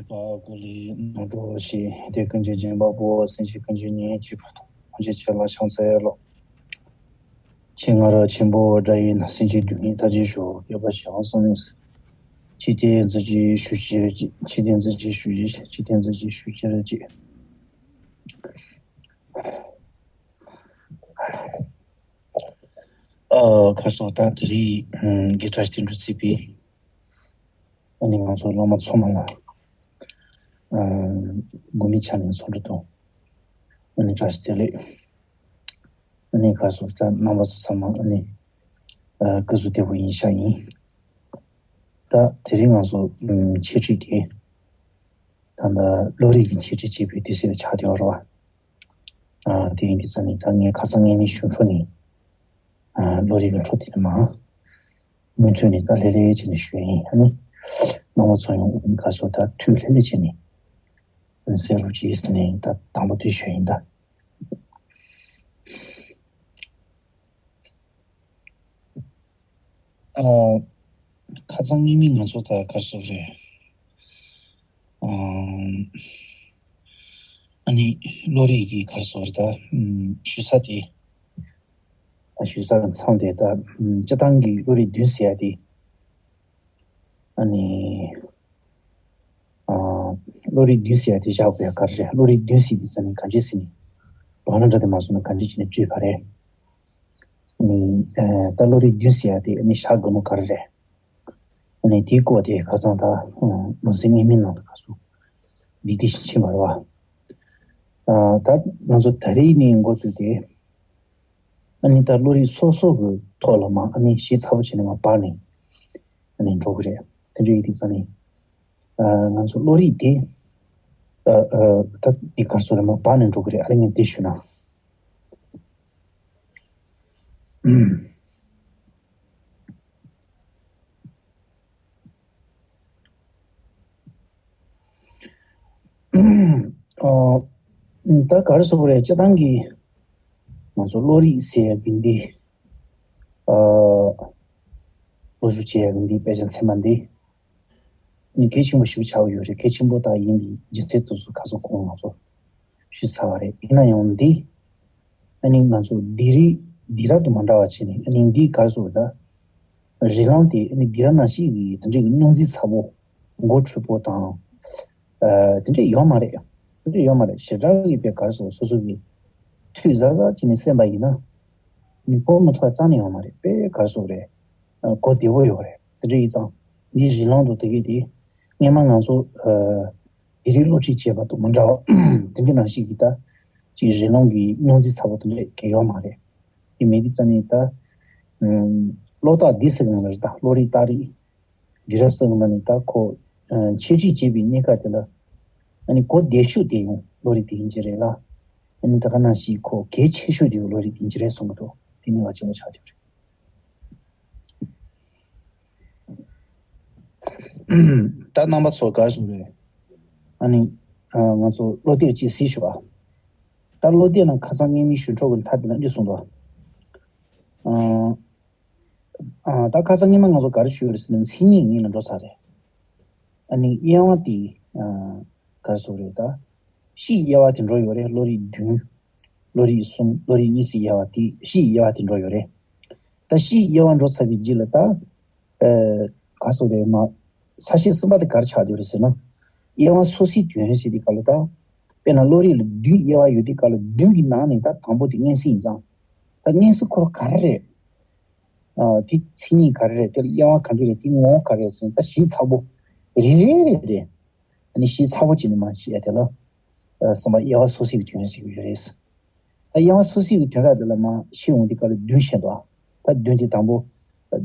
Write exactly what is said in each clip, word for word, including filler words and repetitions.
ལ་ཀུ་ལི་ནོར་འགྲོ་ཞེས་དེ་ཀུན་གྱི་སྦྱིན་པ་པོ་སེམས་ཅན་ཀུན་གྱི་ཉེན་གཅིག་པ་དང་ཐམས་ཅད་ཆེ་ལ་ཕྱག་འཚལ་ལོ། ཆེ་ང་ར་ཆེན་པོ་དགྲ་ཡིན་སེམས་ཅན་སྡུག་བསྔལ་མཐའ་ཅི་ཞོག་སྐྱོབ་པ་ཞི་བ་བསམ་ནས། ཅི་སྟེ་འཛིན་ཅི་ཞུ་ཅི་རེ་ཅི་ཅི་སྟེ་འཛིན་ཅི་ཞུ་ཅི་ཅི་སྟེ་འཛིན་ཅི་ཞུ་ཅི་རེ་ཅི། ཨ་ཁ་སོ་ད་དེ་རིང་གི་བཀྲ་ཤིས་དེ་འདྲ་བརྩིས་པའི། ཨ་ནི་ང་ཚོ་བླ་མ་ཚང་མ་ལ། ཨ་དགོན་པའི་ཆ་ནས་ཚོགས་འདུ་དང་། ཨ་ནི་བཀྲ་ཤིས་བདེ་ལེགས། ཨ་ནི་ག་སོ་ད་རྣམ་པ་ཚོ་ཚང་མ་ཨ་ནི། ཨ་སྐུ་གཟུགས་བདེ་པོ་ཡིན་ཤག་ཡིན། ད་དེ་རིང་ང་ཚོ་ཨམ་འཆད་ཁྲིད་དེ། ད་ལྟ་བློ་རིག་གི་འཆད་ཁྲིད་བྱེད་པའི་དུས་ཚོད་ཆགས་བསྡད་ཡོད་རེད་བ། ཨ་དེ་ཡིན་དུས་ཙང་ནས་ད་ངས་ཁ་སང་ངས་མི་ཞུ་འཕྲོ་ནས། ཨ་བློ་རིག་གི་འཕྲོ་དེ་ནས་མ། མུ་མཐུད་ནས་ད་ལྷོད་ལྷོད་བྱས་ནས་ཞུ་ཡ་ཡིན། ཨ་ནི། རྣམ་པ་ཚོ་ཡང་ག་སོ་ད་ཐུགས་ལྷོད་ལྷོད་བྱས་ནས། གསན་རོགས་གྱིས་ཟེར་ནས་ད་དང་པོ་དེ་ཞུ་ཡ་ཡིན་ད། ཨ་ཁ་སང་ངས་མི་ང་ཚོ་ད་ག་སོ་རེད། ཨ་ནི་བློ་རིག་གི་ག་སོ་རེད་ད། ཨམ་ཞུ་ས་དེ། ཞུ་ས་མཚམས་དེ་ད་སྤྱི་བཏང་གི་བློ་རིག་བདུན་ཟེར་ཡ་དེ། ཨ་ནི། ཨ་བློ་རིག་བདུན་ཟེར་ཡ་དེ་བཞག་དགོས་ཡ་ག་རེ་རེད། བློ་རིག་བདུན་ཟེར་དུས་ཙམ་ནས་ག་འདྲས་ཟེར་ནས། ལོག་ན་འདྲ་དེ་མ་སོང་ན་ག་འདྲས་བྱས་ནས་བྲིས་པ་རེད། ཨ་ནི། ཨ་ད་བློ་རིག་བདུན་ཟེར་ཡ་དེ་ཨ་ནི་བཞག་དགོས་ནོ་ག་རེ་རེད། ཨ་ནི་དེའི་སྐོར་དེ་ཁ་སང་ད་ལུང་ཚན་ངེས་མེད་ནང་དུ་ག་སོང་། འདི་དེ་བཞིན་ཕྱིན་པ་རེད་བ། ཨ་ད་ང་ཚོ་ད་རེས་ནས་འགོ་བཙུགས་ཏེ། ཨ་ནི་ད་བློ་རིག་སོ་སོ་གི་ཐོག་ལ་མ་ཨ་ནི་ཞིབ་ཚགས་པོ་བྱས་ནས་མ་བར་ནས་ཨ་ནི་འགྲོ་གི་རེད། དེ་འདྲ་ཡིན་དུས་ཙང་ནས་ཨ་ང་ཚོ་བློ་རིག་དེ་ཨ་ཨ་ད་འདི་གར་སོ་རེད་མ་བར་ནས་འགྲོ་གི་རེད། ཨ་ནི་ངས་འདི་ཞུ་ན། ཨ་ད་ག་རེ་ཟེར་དགོས་རེད། སྤྱིར་བཏང་གི་ང་ཚོ་བློ་རིག་ཟེར་ཡ་གི་འདི། ཨ་བློ་ཞུགས་བྱེད་ཡ་གི་འདི་དཔེ་ཆ་ཚད་མ་འདི། ནི་གལ་ཆེན་པོ་ཞིག་ཆགས་ཡོད་རེད། གལ་ཆེན་པོ་དག་ཡིན་པའི་རྒྱུ་མཚན་དེ་ཚོ་ཁ་སང་གོང་ང་ཚོ་ཞུས་ཚར་བ་རེད། ཡིན་ན་ཡང་འདི་ཨ་ནི་ང་ཚོ་འདི་རིགས་འདི་རབ་ཏུ་མ་འདྲ་བ་བྱས་ནས། ཨ་ནི་འདི་ག་རེ་ཟེར་དགོས་རེད་ད། རིགས་ལམ་དེ་ཨ་ནི་འདི་ར་ནང་བཞིན་གྱི་དེ་འདྲའི་སྙུང་རྩིས་ཚ་པོ། མགོ་འཁྲུལ་པོ་དང་། ཨ་དེ་འདྲ་ཡོད་མ་རེད། དེ་འདྲ་ཡོད་མ་རེད། ཞེ་དྲག་གི་དཔེ་ག་རེ་ཟེར་དགོས། སོ་སོ་གི་ཐོས་ཟབ་ཟབ་བྱས་ནས་གསན་པ་ཡིན་ན། ནི་གོ་མི་ཐུབ་པ་རྩ་ནས་ཡོད་མ་རེད། དཔེ་ག་རེ་ཟེར་དགོས་རེད། ཨ་གོ་བདེ་བོ་ཡོད་རེད། དེ་འདྲ་ཡིན་ཙང་འདི་རིགས་ལམ་དུ་དེ་གས་དེ་སྔས་མ་ང་ཚོ་ཨ་དེ་རིགས་སློབ་ཁྲིད་བྱས་པ་དང་མི་འདྲ་བ། དེ་འདྲ་ནང་བཞིན་གྱི་ད་ཅིག་རིགས་ལམ་གྱི་སྙུང་རྩིས་ཚ་པོ་དེ་འདྲ་གས་ཡོད་མ་རེད། དེ་མེད་དུས་ཙང་ནས་ད་ཨ་བློ་རྟགས་འདི་ཟེར་གི་ཡོད་རེད། ད་བློ་རིག་རྟགས་རིགས་འདི་ར་ཟེར་གི་ཡོད་ནི་ད་ཁོ་ཨ་འཆད་ཁྲིད་བྱེད་པའི་གནས་སྐབས་དེ་ལ་ཨ་ནི་གོ་བདེ་ཤོས་དེ་ཡང་བློ་རིག་དེ་ཡིན་གྱི་རེད་ལ། ཨ་ནི་ད་ག་ནང་བཞིན་ཁོ་གལ་ཆེ་ཤོས་དེ་བློ་རིག་དེ་ཡིན་གྱི་རེད་གསུང་གི་འདུག་དེ་ནི་བ་ཆེན་པོ་ཆགས་ཀྱི་རེད། ད་རྣམ་པ་ཚོ་ག་རེ་གསུང་རེད། ཨ་ནི་ཨ་ང་ཚོ་བློ་གཏད་ཅིག་གཟིགས་ཞུ་བ། ད་བློ་གཏད་ནང་ཁ་སང་ངས་མི་ཞུ་འཕྲོ་གི་མཐའ་དེ་ལ་འདི་གསུངས་འདུག་ཨ་ཨ་ད་ཁ་སང་ཉི་མ་ང་ཚོ་ག་རེ་ཞུས་རེད་ཟེར་ན་མཚན་ཉིད་ངེས་ལ་འགྲོ་ཚར་རེད། ཨ་ནི་དབྱེ་བ་དེ་ཨ་ག་རེ་ཟེར་རེད་ད། སྤྱིའི་དབྱེ་བ་དེ་འགྲོ་ཡོད་རེད། བློ་རིག་བདུན། བློ་རིག་གསུམ། བློ་རིག་གཉིས་སུ་དབྱེ་བ་དེ་སྤྱིའི་དབྱེ་བ་དེ་འགྲོ་ཡོད་རེད། ད་སྤྱིའི་དབྱེ་བ་འགྲོ་ཚར་བའི་རྗེས་ལ་ད། ཨ་ག་རེ་ཟེར་རེད་མ། ས་བཅད་གསུམ་པ་དེ་ག་རེ་ཆགས་བསྡད་རེད་ཟེར་ན། དབྱེ་བ་སོ་སོའི་དོན་ཟེར་དུས་སྐབས་ལ་ད། དཔེར་ན་བློ་རིག་ལ་བདུན་དབྱེ་བ་ཡོད་དུས་སྐབས་ལ་བདུན་གྱི་ནང་ནས་ད་དང་པོ་དེ་མངོན་གསལ་ཡིན་ཙང་། ད་མངོན་གསལ་ཁོ་རང་ག་རེ་རེད། ཨ་དེ་མཚན་ཉིད་ག་རེ་རེད། དེ་ལ་དབྱེ་བ་ག་འདྲ་རེད། དེ་ངོ་བོ་ག་རེ་རེད་ཟེར་ན་ད་ཞིབ་ཚགས་པོ་རེ་རེ་རེ་རེ། ཨ་ནི་ཞིབ་ཚགས་པོ་བྱས་ནས་མར་བཤད་ཡ་དེ་ལ། ཨ་གསུམ་པ་དབྱེ་བ་སོ་སོའི་དོན་ཟེར་གྱི་ཡོད་རེད། ད་དབྱེ་བ་སོ་སོའི་དོན་དག་དེ་ལ་མར་བཤད་འོང་དུས་སྐབས་ལ་བདུན་བཤད་འདུག་ད་བདུན་དེ་དང་པོ། ཨ་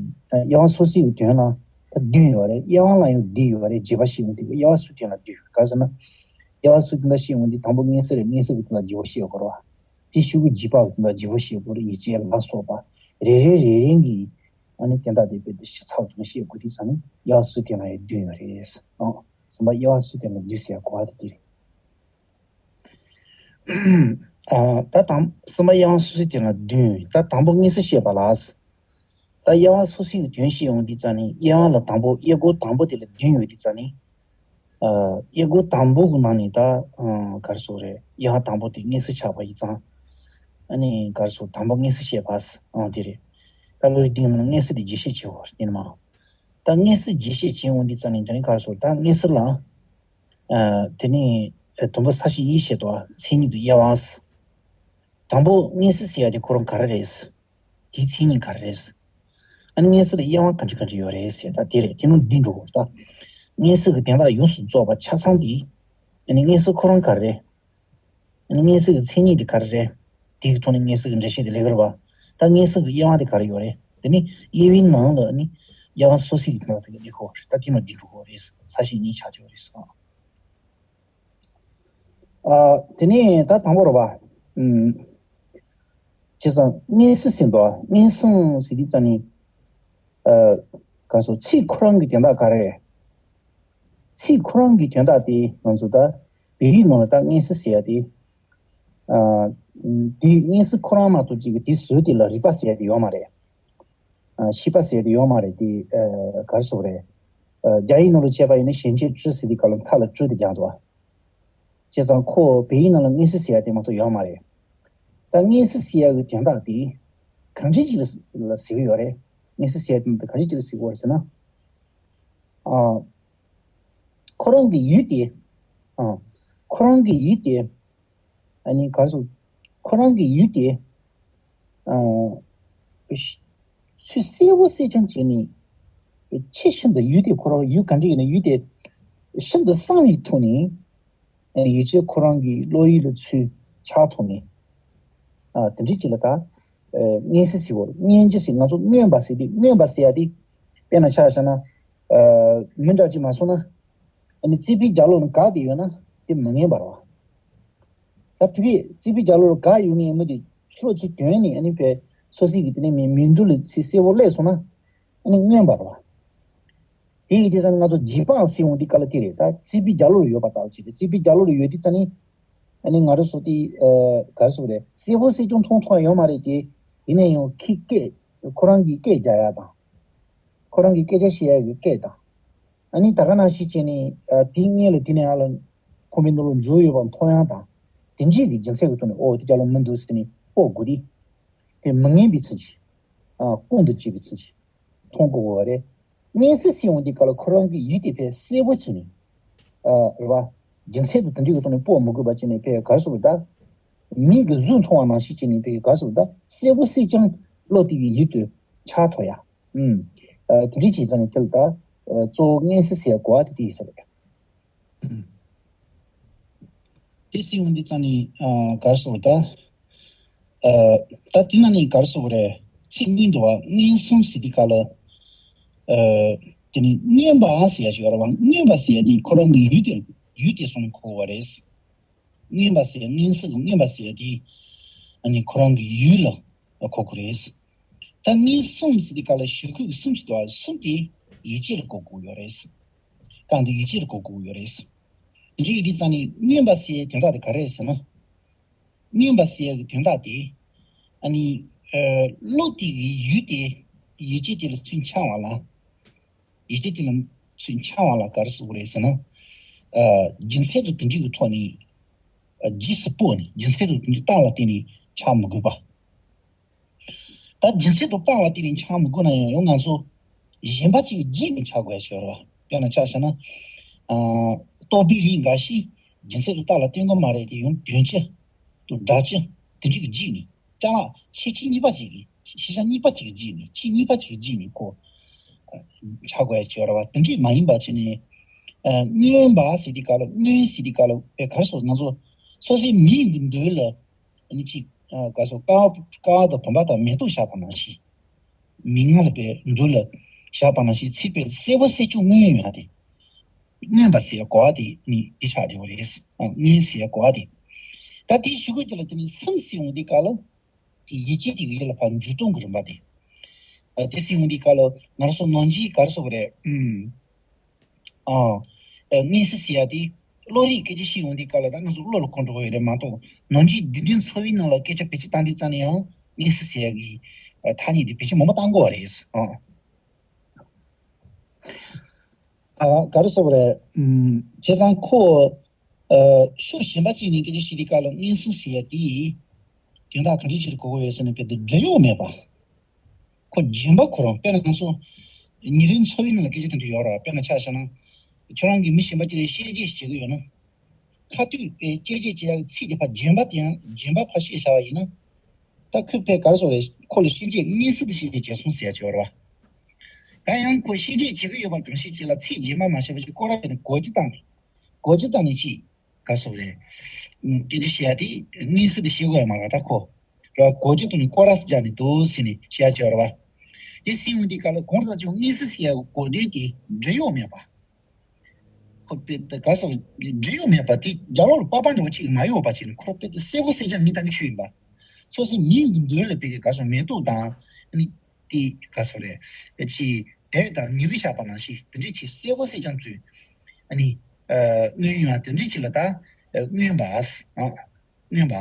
དབྱེ་བ་སོ་སོའི་དོན་ལ་ད་བདུན་ཡོད་རེད། དབྱེ་བ་ལ་ཡང་བདུན་ཡོད་རེད། རྗེས་དཔག་བཤད་འོང་དུས་དབྱེ་བ་སོ་སོའི་དོན་ལ་བདུན་ཡོད། ག་རེ་ཟེར་ན། དབྱེ་བ་སོ་སོའི་དོན་དག་བཤད་འོང་དུས་དང་པོ་མངོན་གསལ་རེད། མངོན་གསལ་གྱི་དོན་དག་རྗེས་དཔག་བཤད་དགོས་རེད་བ། དེ་ཤུ་གུ་རྗེས་དཔག་གི་དོན་དག་རྗེས་དཔག་བཤད་དགོས་རེད། ཡིད་ཆེས་ལ་སོགས་པ་རེ་རེ་རེ་རེ་གི་ཨ་ནི་དོན་དག་དེ་དཔེ་དེ་ཞིབ་ཚགས་པོ་བྱས་ནས་བཤད་དགོས་དུས་ཙང་ནི་དབྱེ་བ་སོ་སོའི་དོན་ལ་ཡང་བདུན་ཡོད་རེད། ཨང་། གསུམ་པ་དབྱེ་བ་སོ་སོའི་དོན་ལ་བདུན་ཟེར་ཡ་གོ་བ་དེ་དེ་རེད། ཨ་ད་དང་གསུམ་པ་དབྱེ་བ་སོ་སོའི་དོན་ལ་བདུན། ད་དང་པོ་མངོན་གསལ་བཤད་པ་ལ། ད་དབྱེ་བ་སོ་སོའི་དོན་བཤད་ཡོང་དུས་ཙང་ནི་དབྱེ་བ་ལ་དང་པོ་དབྱེ་སྒོ་དང་པོ་དེ་ལ་བདུན་ཡོད་དུས་ཙང་ནི། ཨ་དབྱེ་སྒོ་དང་པོ་གི་ནང་ནས་ད་ཨ་ག་རེ་ཟེར་དགོས་རེད། དབྱེ་བ་དང་པོ་དེ་མངོན་གསལ་ཆགས་པ་ཡིན་ཙང་། ཨ་ནི་ག་རེ་ཟེར། དང་པོ་མངོན་གསལ་བཤད་པ་ཨ་དེ་རེད། ད་བློ་རིག་སྡེ་ནང་མངོན་གསལ་དེ་རྒྱས་བཤད་བྱེད་དགོས་རེད། དེ་ནི་མ། ད་མངོན་གསལ་རྒྱས་བཤད་བྱེད་འོང་དུས་ཙམ་ནས་དེ་ནི་ག་རེ་ཟེར། ད་མངོན་གསལ་ལ། ཨ་དེ་ནི་ཨ་དུམ་བུ་ས་བཞི་ཡིན་བཤད་དོ། མཚན་ཉིད་དུ་དབྱེ་བ། དང་པོ་མངོན་གསལ་ཟེར་ཡ་དེ་ཁོ་རང་ག་རེ་རེད། དེའི་མཚན་ཉིད་ག་རེ་རེད། ཨ་ནི་མངོན་གསལ་ལ་དབྱེ་བ་ག་འདྲ་ག་འདྲ་ཡོད་རེད་ཟེར། ད་དེ་རེད། དེ་ནང་འདི་འགྲོ་དགོས། ད་མངོན་གསལ་གྱི་དོན་དག་ཡོངས་སུ་རྫོགས་པ་ཆ་ཚང་དེ། ཨ་ནི་མངོན་གསལ་ཁོ་རང་ག་རེ་རེད། ཨ་ནི་མངོན་གསལ་གྱི་མཚན་ཉིད་དེ་ག་རེ་རེད། དེ་གི་ཐོག་ནས་མངོན་གསལ་གྱི་འགྲེལ་བཤད་དེ་ལས་ཀ་རེད་པ། ད་མངོན་གསལ་གྱི་དབྱེ་བ་དེ་ག་རེ་ཡོད་རེད། དེ་ནི་དབྱེ་བའི་ནང་ལ་ནི་དབྱེ་བ་སོ་སོའི་གི་དོན་དག་དེ་ག་ནས་ཁོ་རེད། ད་དེ་ནང་འདི་འགྲོ་དགོས་རེད། ས་བཞི་ཉིད་ཆགས་ཀྱི་ཡོད་རེད་ཟེར། ཨ། དེ་ནས་ད་དང་པོ་རེད་པ། ཨུམ། བྱས་ཙང་མངོན་གསལ་ཟེར་འདུག་མངོན་གསལ་ཟེར་དུས་ཙམ་ནས། ཨ། ག་རེ་ཟེར། ཚིག་ཁོ་རང་གི་དོན་དག་ག་རེ། ཚིག་ཁོ་རང་གི་དོན་དག་དེ་ང་ཚོ་ད་བོད་ཡིག་ནང་ལ་ད་མངོན་གསལ་ཟེར་ཡ་དེ། ཨ། དེ་མངོན་གསལ་ཁོ་རང་མ་གཏོགས་ཅིག་གི་དེ་བཟོས་དེ་ལ་རིག་པ་ཟེར་ཡ་དེ་ཡོད་མ་རེད། ཨ། ཤེས་པ་ཟེར་དེ་ཡོད་མ་རེད་དེ། ཨ། ག་རེ་ཟེར་དགོས་རེད། ཨ། རྒྱ་ཡིག་ནང་ལ་བྱས་པ་ཡིན་ན་ཞན་ཆའི་སྤྲུལ་ཟེར་དེ་ག་ལ་མཐའ་ལ་སྤྲུལ་དེ་རྒྱག་འདུག་བ། བྱས་ཙང་ཁོ་བོད་ཡིག་ནང་ལ་མངོན་གསལ་ཟེར་ཡ་དེ་མ་གཏོགས་ཡོད་མ་རེད། ད་མངོན་གསལ་ཟེར་ཡ་གི་དོན་དག་དེ་གང་འདྲ་ཅིག་ལ་ཟེར་གི་ཡོད་རེད། མངོན་གསལ་ཟེར་ཡ་དེ་གང་འདྲ་ཅིག་ལ་ཟེར་གི་ཡོད་རེད་ཟེར་ན། ཨ། ཁོ་རང་གི་ཡུལ་དེ། ཨ། ཁོ་རང་གི་ཡུལ་དེ། ཨ་ནི་ག་རེ་ཟེར། ཁོ་རང་གི་ཡུལ་དེ། ཨ། ཆེས་གསལ་པོ་གསལ་རྐྱང་བྱས་ནས། ཆེས་ཤིན་ཏུ་ཡུལ་དེ་ཁོ་རང་ཡུལ་ག་འདྲ་ཡིན་ན་ཡུལ་དེ་ཤིན་ཏུ་གསལ་བའི་ཐོག་ནས། ཨ། ཡིད་ཆེས་ཁོ་རང་གི་བློ་ཡུལ་ལ་ཚུར་ཆགས་ཐུབ་ནས། ཨ། དེ་འདྲ་ཅིག་ལ་ད། ཨ། མངོན་གསལ་ཟེར་བ། མངོན་གྱུར་ཟེར། ང་ཚོ་མངོན་པ་ཟེར་དུས་མངོན་པ་ཟེར་ཡ་དེ། དཔེར་ན་ཆ་བཞག་ན། ཨ། མི་འདྲ་ཅིག་མ་སོང་ན། ཨ་ནི་རྩིག་པའི་རྒྱབ་ལོགས་ལ་ག་དེ་ཡོད་ན་དེ་མི་མངོན་པ་རེད་བ། ད་ཕ་གིའི་རྩིག་པའི་རྒྱབ་ལོགས་ལ་ག་ཡོད་མཁན་མི་དེ་ཕྱི་ལོགས་ཚུར་དོན་ནས། ཨ་ནི་ཕར་སོ་སོའི་གི་དེ་ནས་མིག་མིག་མདུན་ལ་ཚུར་གསལ་པོ་སླེབས་སོང་ན་ཨ་ནི་མངོན་པ་རེད་བ། དེ་ཡིན་དུས་ཙང་ང་ཚོ་རྗེས་དཔག་ཟེར་འོང་དུས་སྐབས་ལ་དེ་རེད། ད་རྩིག་པའི་རྒྱབ་ལོགས་ལ་ཡོད་པ་ལྟ་བུ་ཅིག་རེད། རྩིག་པའི་རྒྱབ་ལོགས་ལ་ཡོད་དུས་ཙང་ནི། ཨ་ནི་ང་རང་ཚོ་དེ། ཨ། ག་རེ་ཟེར་དགོས་རེད། གསལ་པོ་གསལ་རྐྱང་མཐོང་ཐུབ་ཡ་ཡོད་མ་རེད་དེ། ཡིན་ན་ཡང་ཁོའི་སྐད། ཁོ་རང་གི་སྐད་རྒྱག་ཡ་དང་། ཁོ་རང་གི་སྐད་ཆ་བཤད་ཡ་གི་སྐད་དང་། ཨ་ནི་ད་ག་ནང་བཞིན་བྱས་ནས། ཨ། དེའི་སྔོན་ལ་དེ་ནས་ཨ་ལ་ཁོག་པའི་ནང་ལ་འཛུལ་ཡོད་པ་མཐོང་ཡ་དང་། དེ་འདྲའི་གི་རྒྱུ་མཚན་གྱི་ཐོག་ནས། ཨོ། དེ་རྒྱབ་ལོགས་མི་འདུག་ཟེར་ནས་དཔོག་དགོས་དུས། དེ་མི་ངན་པའི་ཚུལ་གྱིས། ཨ། དཔུང་དུ་བཅས་པའི་ཚུལ་གྱིས་མཐོང་དགོས་པ་རེད། མངོན་གསལ་ཟེར་འོང་དུས་སྐབས་ལ་ཁོ་རང་གི་ཡུལ་དེ་ཕར་གསལ་པོ་བྱས་ནས། ཨ། རེད་བ། རྒྱུ་མཚན་དང་དེ་འདྲའི་གི་ཐོག་ནས་དཔོག་མི་དགོས་པ་བྱས་ནས། ཕར་ག་རེ་ཟེར་དགོས་རེད། ད་མིག་གིས་གཟུགས་མཐོང་བ་ནང་བཞིན་བྱས་ནས། ཕར་ག་རེ་ཟེར་དགོས་རེད། ད་གསལ་པོ་གསལ་རྐྱང་བློ་དེ་གི་ཡུལ་དུ་ཆགས་ཐུབ་ཡ། ཨུམ། ཨ། དེ་འདྲའི་བྱས་ཙང་ནས་དེ་ལ་ད། ཨ། གཙོ་བོ་མངོན་གསལ་ཟེར་ཡ་གོ་བ་དེ་དེ་ཡིན་ས་རེད། དེ་ཟེར་འོང་དུས་ཙང་ནས། ཨ། ག་རེ་ཟེར་དགོས་རེད། ད། ཨ། ད་དེ་ནང་ནས་ག་རེ་ཟེར་དགོས་རེད། ཚིག་སྔོན་དུ་བ་མངོན་སུམ་ཟེར་དུས་སྐབས་ལ། ཨ། དེ་ནས་མངོན་པ་ཟེར་ཡ་ཅིག་ཡོད་རེད་བ། མངོན་པ་ཟེར་ཡ་དེ་ཁོ་རང་གི་ཡུལ་དེ། ཡུལ་དེ་སོང་ནས་གོ་དགོས་པ་རེད། མངོན་པ་ཟེར་ཡ། མངོན་གསལ་གྱི་མངོན་པ་ཟེར་ཡ་དེ། ཨ་ནི་ཁོ་རང་གི་ཡུལ་ལ་གོ་དགོས་རེད། ད་མངོན་སུམ་ཟེར་དུས་སྐབས་ལ་ཞུ་སྐུལ་གྱི་སུམ་ཅིག་འདུག་བ། སུམ་དེ་ཡིད་ཆེས་ལ་གོ་དགོས་ཡོད་རེད། རྐང་དེ་ཡིད་ཆེས་ལ་གོ་དགོས་ཡོད་རེད། དེ་འདྲ་ཡིན་དུས་ཙང་ནས་མངོན་པ་ཟེར་ཡའི་དོན་དག་དེ་ག་རེ་རེད་ཟེར་ན། མངོན་པ་ཟེར་ཡའི་དོན་དག་དེ། ཨ་ནི། ཨ། བློ་དེ་གི་ཡུལ་དེ་ཡིད་ཆེས་དེ་ལ་ཚུར་འཆང་བ་ལ། ཡིད་ཆེས་དེ་ལ་ཚུར་འཆང་བ་ལ་ག་རེ་ཟེར་དགོས་རེད་ཟེར་ན། ཨ། རྒྱུ་མཚན་དང་དེ་འདྲའི་གི་ཐོག་ནས། ཨ། རྗེས་སུ་དཔོག་ནས། རྒྱུ་མཚན་དང་དེ་འདྲའི་རྟགས་ལ་བརྟེན་ནས་འཆང་མི་དགོས་པ། ད་རྒྱུ་མཚན་དང་རྟགས་ལ་བརྟེན་ནས་འཆང་མི་དགོས་ན་ཡང་། ཡང་ང་ཚོ་གཞན་པ་ཅིག་གི་རྗེས་ནས་འཆང་དགོས་ཡ་ཅིག་ཡོད་རེད་བ། དཔེར་ན་ཆ་བཞག་ན། ཨ། རྟོག་པའི་རིགས་འགའ་ཞིག་རྒྱུ་མཚན་དང་རྟགས་ལ་བརྟེན་གྱི་མ་རེད་དེ། ཡང་དོན་སྤྱི་དང་སྒྲ་སྤྱི་དེ་འདྲ་གི་རྗེས་ནས། ཅ་ལག་ཤེས་བྱེད་གཉིས་པ་ཅིག་གི། ཤེས་བྱ་གཉིས་པ་ཅིག་གི་རྗེས་ནས། ཆོས་གཉིས་པ་ཅིག་གི་རྗེས་ནས་ཁོ་འཆང་དགོས་ཡ་ཅིག་ཡོད་རེད་བ། དེ་འདྲ་མ་ཡིན་པ་བྱས་ནས། ཨ། མངོན་པ་ཟེར་དུས་སྐབས་ལ། མངོན་ཟེར་དུས་སྐབས་ལ། ཨེ། ག་རེ་ཟེར། ང་ཚོ་སོ་སོའི་མིག་གི་མདུན་ལ། ཨ་ནི་ཅིག་ཨ། ག་རེ་ཟེར། ཀ་བ། ཀ་བ་དང་བུམ་པ་དང་མེ་ཏོག་བཞག་པ་ནང་བཞིན། མིག་སྔར་ལ་ཕར་མདུན་ལ་བཞག་པ་ནང་བཞིན། ཚིག་ཕར་གསལ་པོ་གསལ་རྐྱང་མངོན་ཡོད་ན་དེ། མངོན་པ་ཟེར་ཡ་གོ་བ་དེ་ནི་དེ་ཆགས་བསྡད་པ་རེད། ཨ། མངོན་ཟེར་ཡ་གོ་བ་དེ། ད་དེའི་ཞུ་སྐུལ་དེ་ལ་དེ་ནི་སུམ་ཟེར་འོང་དུས་སྐབས་ལ། དེ་ཡིད་ཆེས་དེ་གི་ཡུལ་ལ་ཕར་འཇུག་སྟངས་ཀྱི་རིམ་པ་དེ། ཨ། དེ་ཟེར་འོང་དུས་སྐབས་ལ་ང་རང་ཚོ་ནང་བཞིན་ག་རེ་ཟེར་དགོས་རེད། ཨུམ། ཨ། ཨ། མངོན་གསལ་ཟེར་ཡ་དེ་བློ་རིག་སྐད་ཆ་བཤད་ཡོང་དུས་སྐབས་ལ་ད་ང་ཚོ་བློ་ལ་གོ་འགྲོ་གི་ཡོད་རེད་མ་གཏོགས། ནང་བཞིན་སྡེ་བདུན་ཚོ་བའི་ནང་ལ་སྐད་ཆ་བེད་སྤྱོད་བཏང་དུས་ཙམ་ནས་ཡང་མངོན་གསལ་ཟེར་ཡ་གི། ཨ། ཐ་སྙད་དེ་བེད་སྤྱོད་མང་པོ་བཏང་དགོས་པ་རེད། ཨ། ཨ། ག་རེ་ཟེར་བ་རེད། ཨམ། བྱས་ཙང་ཁོ། ཨ། ཕྱོགས་གཞན་པ་གཅིག་ནས་སྐད་ཆ་བཤད་དུས་སྐབས་ལ་མངོན་སུམ་ཟེར་ཡ་དེ། དོན་དག་ག་འདྲ་ཞིག་གོ་དགོས་ཡོད་ཟེར་ན། དཔེ་དེ་འབྲེལ་ཡོད་མེད་པ། ཁོ་རྗེན་པ་ཁོ་རང་། དཔེར་ན་ང་ཚོ་ཉིན་རེའི་འཚོ་བའི་ནང་ལ་སྐད་ཆ་དེ་འདྲ་ཡོད་རེད། དཔེར་ན་ཆ་བཞག་ན། ཁྱོད་རང་གིས་མི་གཞན་པ་ཅིག་ལ་བཤད་རྗེས་བྱེད་ཀྱི་ཡོད་ན། ཁ་ཐུག་པའི་སྐད་ཆ་བྱེད་ཡག་གི་ཚིག་དེ་ཕར་རྗེན་པ་དེ་ཡང་རྗེན་པ་ཕར་བཤད་བཞག་པ་ཡིན་ན། ད་ཁོས་དཔེ་ག་རེ་ཟེར་རེད། ཁོ་ལ་བཤད་རྗེས་མངོན་སུམ་དུ་བཤད་རྗེས་བྱས་སོང་ཟེར་ཡ་ཅིག་ཡོད་རེད་བ། ད་ཡང་ཁོ་བཤད་རྗེས་བྱེད་ཀྱི་ཡོད་པ་གང་ཞིག་ཅིག་ལ་ཚིག་རྗེན་པ་མ་བཤད་པ་ཅིག་སྐོར་ར་བྱས་ནས་གོ་རྒྱུ་བཏང་ནས། གོ་རྒྱུ་བཏང་ནས་ཅིག་ག་རེ་ཟེར་རེད། སྐད་ཆ་བཤད་ཡ་དེ་མངོན་སུམ་དུ་བཤད་དགོས་ཡ་མ་རེད། ད་ཁོ་ར་གོ་རྒྱུ་བཏང་ནས་སྐོར་ར་སྦྱར་ནས་འདུག་ཟེར་ནས་བཤད་ཡ་ཅིག་ཡོད་རེད་བ། དེ་ཟེར་ཡོང་དུས་སྐབས་ལ་གང་ལྟར་ཀྱང་མངོན་སུམ་ཟེར་ཡ་གོ་དོན་དེ་འབྲེལ་ཡོད་མེད་པ། ཁོ་དཔེ་ད་ག་རེ་ཟེར། འབྲེལ་ཡོད་མེད་པ་དེ་རྒྱབ་ལོགས་ལ་པགས་པ་འདྲ་བོ་ཅིག་མ་ཡོད་པ་ཅིག་ནི། ཁོ་དཔེ་དེ་གསལ་པོ་གསལ་རྐྱང་མི་ལྟ་གི་ཤོས་ཡིན་པ། སོ་སོའི་མིའི་མདུན་ལ་དཔེ་གི་ག་རེ་ཟེར། མེ་ཏོག་དང་། ཨ་ནི་དེ་ག་རེ་ཟེར་རེད། ཅིག་དེབ་དང་ཉི་འོད་བཞག་པ་ནང་བཞིན་དེ་འདྲའི་ཅིག་གསལ་པོ་གསལ་རྐྱང་བཟོས། ཨ་ནི། ཨ། མངོན་ཡོང་བ་དེ་འདྲའི་ཅིག་ལ་ད། ཨ། མངོན་པ། ཨ། མངོན་པ།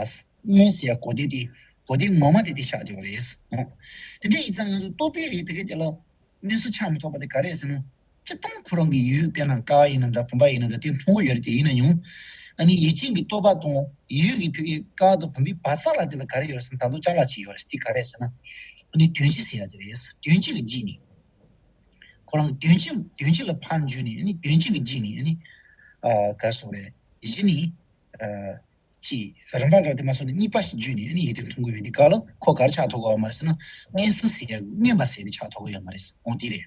མངོན་ཟེར་ཡ་གོ་དོན་དེ། གོ་དོན་ངོ་མ་དེ་དེ་ཆགས་ཀྱི་ཡོད་རེད། ཨ། དེ་འདྲ་ཡིན་ཙང་ང་ཚོ་རྟོག་པའི་རིགས་དེ་གའི་དེ་ལ་མངོན་སུམ་ཆགས་མི་ཐུབ་པ་དེ་ག་རེ་རེད་ཟེར་ན། སྤྱིར་བཏང་ཁོ་རང་གི་ཡུལ། དཔེར་ན་ཀ་བ་ཡིན་ན་འདྲ། བུམ་པ་ཡིན་ན་འདྲ། དེ་མཐོང་གི་ཡོད་རེད། དེ་ཡིན་ན་ཡང་། ཨ་ནི་ཡིད་ཅན་གྱི་རྟོག་པ་དང་ཡུལ་གྱི་ཕ་གི་ཀ་བ་དང་བུམ་པའི་བར་མཚམས་ལ་དེ་ལ་ག་རེ་ཡོད་རེད་ཟེར་ན། ད་དུང་ཅ་ལག་ཅིག་ཡོད་རེད། དེ་ག་རེ་རེད་ཟེར་ན། ཨ་ནི་དོན་སྤྱི་ཟེར་ཡ་དེ་རེད། དོན་སྤྱི་ལ་འཇིགས་ནས། ཁོ་རང་དོན་སྤྱི། དོན་སྤྱི་ལ་ཕར་འཇུས་ནས། ཨ་ནི་དོན་སྤྱི་ལ་འཇིགས་ནས། ཨ་ནི། ཨ། ག་རེ་ཟེར་རེད། གཞི་ནས། ཨ། ཅིག་རིམ་པ་འདྲ་དེ་མ་སོང་ནས་གཉིས་པ་ཞིག་བརྒྱུད་ནས། ཨ་ནི་ཡིད་དུ་མཐོང་གི་ཡོད་དུས་སྐབས་ལ་ཁོ་ག་རེ་ཆགས་ཐུབ་ཀྱི་ཡོད་མ་རེད་ཟེར་ན། མངོན་སུམ་ཟེར་ཡ་མངོན་པ་ཟེར་དེ་ཆགས་ཐུབ་ཀྱི་ཡོད་མ་རེད། འོ་དེ་རེད།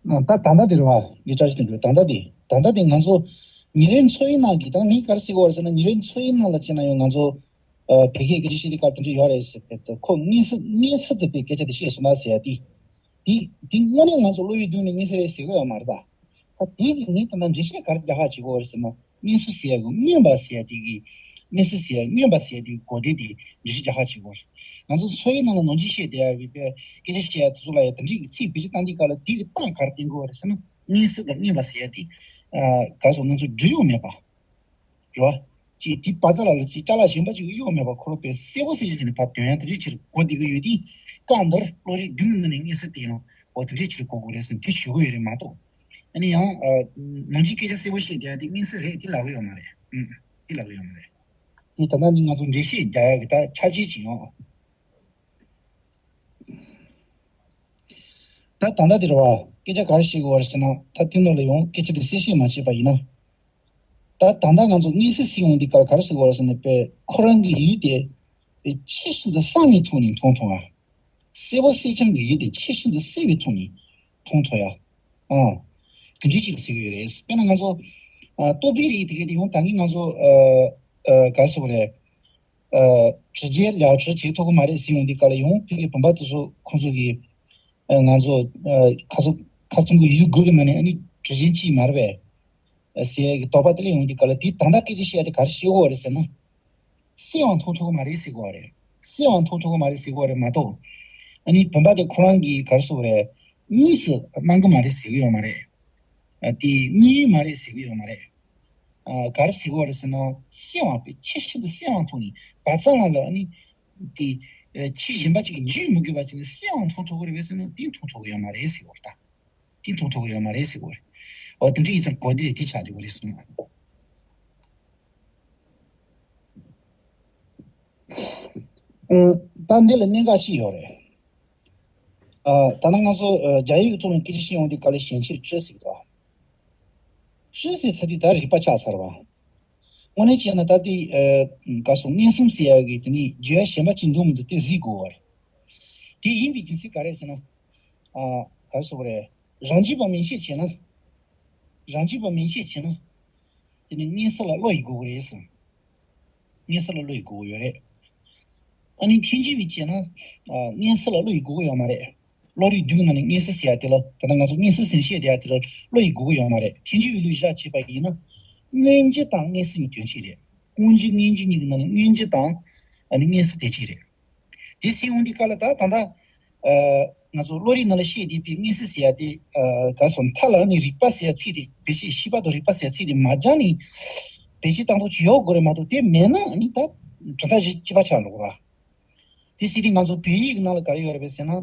ད་ད་ལྟ་དེ་རེད་བ། ངས་བཀྲ་ཤིས་དོན་གྲུབ། ད་ལྟ་དེ། ད་ལྟ་དེ་ང་ཚོ་ཉིན་རེའི་འཚོ་བའི་ནང་གི། ད་ངས་ག་རེ་ཟེར་གྱི་ཡོད་རེད་ཟེར་ན། ཉིན་རེའི་འཚོ་བའི་ནང་ལ་བྱས་ན་ཡང་ང་ཚོ། ཨ། བོད་སྐད་སྐད་ཆ་བཤད་དུས་སྐབས་དེ་འདྲ་ཡོད་རེད་ཟེར་བས། ད་ཁོ་མངོན་སུམ། མངོན་སུམ་དུ་དཔེ་སྐད་ཆ་དེ་བཤད་སོང་ན་ཟེར་ཡ་དེ། དེ་དེ་དངོས་གནས་ང་ཚོ་བློ་ཡུལ་གདུང་ནས་མངོན་གསལ་རེད་ཟེར་གྱི་ཡོད་མ་རེད་ད། ད་དེ་གི་ངས་ད་ལྟ་འགྲེལ་བཤད་ག་རེ་རྒྱག་ཧ་བྱེད་དགོས་རེད་ཟེར་ན། མངོན་སུམ་ཟེར་ཡ་གི་མངོན་པ་ཟེར་ཡ་དེ་གི། མངོན་སུམ་ཟེར་ཡ་མངོན་པ་ཟེར་ཡ་དེ་གི་གོ་དོན་དེ་འགྲེལ་བཤད་རྒྱག་ཧ་བྱེད་དགོས་རེད། ང་ཚོ་འཚོ་བའི་ནང་ལ་ནང་འཇིགས་བཤད་བསྡད་ཡ་གི་དཔེ། སྐད་ཆ་བཤད་ཡ་དེ་ཚོ་ལ་ཡ་དེ་འདྲའི་གི་ཚིག་བེད་སྤྱོད་བཏང་དུས་སྐབས་ལ་དེ་གི་རྟགས་ག་རེ་བསྟན་དགོས་རེད་ཟེར་ན། མངོན་སུམ་དང་མངོན་པ་ཟེར་ཡ་དེ། ཨ། ག་རེ་ཟེར། ང་ཚོ་འབྲེལ་ཡོད་མེད་པ། རེད་བ། ཅིག་དེའི་བར་མཚམས་ལ་ཅིག་ཅ་ལག་གཞན་པ་ཅིག་གཡོགས་མེད་པ། ཁོ་རང་དཔེ་གསལ་པོ་གསལ་རྐྱང་བྱས་ནས་ཕར་དོན་ཡང་དེ་འདྲའི་ཕྱིར་གོ་བསྡད་ཀྱི་ཡོད་དུས། སྐབས་འདིར་བློ་རིག་བདུན་གྱི་ནང་ནས་མངོན་གསལ་དེ་ཡང་འོ་དེ་འདྲའི་ཕྱིར་གོ་དགོས་རེད་ཟེར་དེ་ཞུ་གི་ཡོད་རེད་མ་གཏོགས། ཨ་ནི་ཡང་། ཨ། ནང་གི་སྐད་ཆ་གསལ་པོ་བཤད་བསྡད་ཡ་དེ་མངོན་གསལ་རེད། དེ་ལབ་ཀྱི་ཡོད་མ་རེད། ཨུམ། དེ་ལབ་ཀྱི་ཡོད་མ་རེད། དེ་ད་ལྟ་ནི་ང་ཚོ་འགྲེལ་བཤད་རྒྱག་ཡ་གི་ད་ཆ་རྐྱེན་ཅིག་ཡོང་། ད་ད་ལྟ་དེ་རེད་བ། སྐད་ཆ་ག་རེ་བཤད་དགོས་རེད་ཟེར་ན། ད་དེ་ནང་ལ་ཡང་སྐད་ཆ་དེ་གསལ་བཤད་མ་བྱས་པ་ཡིན་ན། ད་ད་ལྟ་ང་ཚོ་མངོན་གསལ་ཟེར་ཡོང་དུས་སྐབས་ག་རེ་ཟེར་དགོས་རེད་ཟེར་ན། དཔེ་ཁོ་རང་གི་ཡུལ་དེ་དཔེ་ཆེས་ཤིན་ཏུ་གསལ་བའི་ཐོག་ནས་མཐོང་ཐུབ་ཡ། གསལ་པོ་གསལ་རྐྱང་གི་ཡུལ་དེ་ཆེས་ཤིན་ཏུ་གསལ་བའི་ཐོག་ནས་མཐོང་ཐུབ་ཡ། ཨང་། དེ་འདྲའི་ཅིག་ཟེར་གྱི་ཡོད་རེད། དཔེར་ན་ང་ཚོ། ཨ། རྟོག་པའི་རིགས་དེ་གའི་དེ་ཡང་ད་གིན་ང་ཚོ། ཨ། ཨ། ག་རེ་ཟེར་དགོས་རེད། ཨ། དྲི་བཅས་ལག་ཁྲིལ་བྱེད་ཐུབ་ཀྱི་མ་རེད་ཟེར་ཡོང་དུས་སྐབས་ལ་ཡང་ཕ་གི་བུམ་པ་དེ་ཚོ་ཁོང་ཚོ་གི། ཨ། ང་ཚོ། ཨ། ཁ་ཚུམ། ཁ་ཚུམ་གྱི་ཡུལ་དགུ་གི་ནང་ནས་ཨ་ནི་དྲི་ཅན་གཅིག་མ་རེད་པས། ཨ། ཟེར་གྱི་དོགས་པ་དེ་སླེབས་ཡོང་དུས་སྐབས་ལ། དེ་ད་ལྟ་སྐད་ཆ་བཤད་ཡ་དེ་ག་རེ་བཤད་དགོས་རེད་ཟེར་ན། གསལ་བ་མཐོང་ཐུབ་ཀྱི་མ་རེད་ཟེར་དགོས་རེད། གསལ་བ་མཐོང་ཐུབ་ཀྱི་མ་རེད་ཟེར་དགོས་རེད་མ་གཏོགས། ཨ་ནི་བུམ་པ་དེ་ཁོ་རང་གིས་ག་རེ་ཟེར་དགོས་རེད། དངོས་སུ་སྣང་གི་མ་རེད་ཟེར་གྱི་ཡོད་མ་རེད། ཨ། དེ་དངོས་ཡོད་མ་རེད་ཟེར་གྱི་ཡོད་མ་རེད། ཨ། ག་རེ་ཟེར་གྱི་ཡོད་རེད་ཟེར་ན། གསལ་བ་དཔེ་ཆེས་ཤིན་ཏུ་གསལ་བ་མཐོང་ནས་བར་མཚམས་ལ་ལ་ཨ་ནི་དེ། ཨ། ཕྱིར་གཞན་པ་ཅིག་གིས་འཇུས་མི་དགོས་པ་ཅིག་ནས་གསལ་བ་མཐོང་ཐུབ་ཀྱི་རེད་པས་ཟེར་ན། དེ་མཐོང་ཐུབ་ཀྱི་ཡོད་མ་རེད་ཟེར་གྱི་ཡོད་རེད་ད། དེ་མཐོང་ཐུབ་ཀྱི་ཡོད་མ་རེད་ཟེར་གྱི་ཡོད་རེད། འོ་དེ་འདྲ་ཡིན་ཙང་གོ་བདེ་དེ་ཆགས་འགྲོ་གི་རེད་གསུངས། ཨ། ད་འདི་ལ་གནད་འགག་ཅིག་ཡོད་རེད། ཨ། ད་ནང་ང་ཚོ། ཨ། རྒྱ་ཡིག་གི་ཐོག་ནས་སྐད་ཆ་བཤད་ཡོང་དུས་སྐབས་ལ་ཞན་ཆའི་ཀྲི་ཟེར་གྱི་འདུག་ཀྲི་ཟེར་ཚར་དུས་ད་རིག་པ་ཆགས་ཚར་བ། དངོས་གནས་བྱས་ན་ད་དེ། ཨ། ག་རེ་ཟེར། མངོན་སུམ་ཟེར་ཡ་གི་དེ་ནི་བརྗོད་ཡ་གཞན་པ་ཅིག་འདུག་མི་འདུག་དེ་གཟིགས་དགོས་པ་རེད། དེ་ཡིན་པའི་རྒྱུ་མཚན་ག་རེ་ཟེར་ན། ཨ། ག་རེ་ཟེར་དགོས་རེད། རང་རྒྱུད་པ་མན་ཆད་བྱས་ན། རང་རྒྱུད་པ་མན་ཆད་བྱས་ན། དེ་ནི་མངོན་སུམ་ལ་བློ་ཡིས་འགུག་གི་རེད་ཟེར། མངོན་སུམ་ལ་བློ་ཡིས་འགུག་གི་ཡོད་རེད། ཨ་ནི་ཐལ་འགྱུར་བས་བྱས་ན། ཨ། མངོན་སུམ་ལ་བློ་ཡིས་འགུག་གི་ཡོད་མ་རེད། བློ་རིག་བདུན་ནང་ནས་མངོན་སུམ་ཟེར་ཡ་དེ་ལ། ད་ལྟ་ང་ཚོ་མངོན་སུམ་ཟེར་བཤད་བསྡད་ཡ་དེ་ལ་བློ་ཡིས་འགུག་གི་ཡོད་མ་རེད། ཐལ་འགྱུར་བའི་ལུགས་བཞག་བྱས་པ་ཡིན་ན། མངོན་རྒྱུ་དང་མངོན་སུམ་གཉིས་དོན་གཅིག་རེད། སྔོན་རྒྱུ་སྔོན་རྒྱུ་གཉིས་ཀྱི་ནང་ནས་མངོན་རྒྱུ་དང་། ཨ་ནི་མངོན་སུམ་དེ་གཅིག་རེད། དེ་ཟེར་ཡོང་དུས་སྐབས་ལ་ད་ད་ལྟ། ཨ། ང་ཚོ་བློ་རིག་ནང་ལ་བཤད་བསྡད་པའི་མངོན་སུམ་ཟེར་ཡ་དེ། ཨ། ག་རེ་ཟེར། མཐའ་ལ་ནི་རིག་པ་ཟེར་ཡ་ཚིག་དེ་བེད་སྤྱོད། ཤེས་པ་དང་རིག་པ་ཟེར་ཡ་ཚིག་དེ་མ་སྦྱར་ནས་བེད་སྤྱོད་བཏང་ཐུབ་ཅིག་ཡོད་དགོས་རེད་མ་གཏོགས། དེ་མེད་ན་ནི་ད་གྲུབ་མཐའ་གཅིག་པ་ཆགས་འགྲོ་གི་རེད། དེ་ཟེར་དུས་ང་ཚོ་བོད་ཡིག་གི་ནང་ལ་ག་རེ་ཡོད་རེད་པས་ཟེར་ན།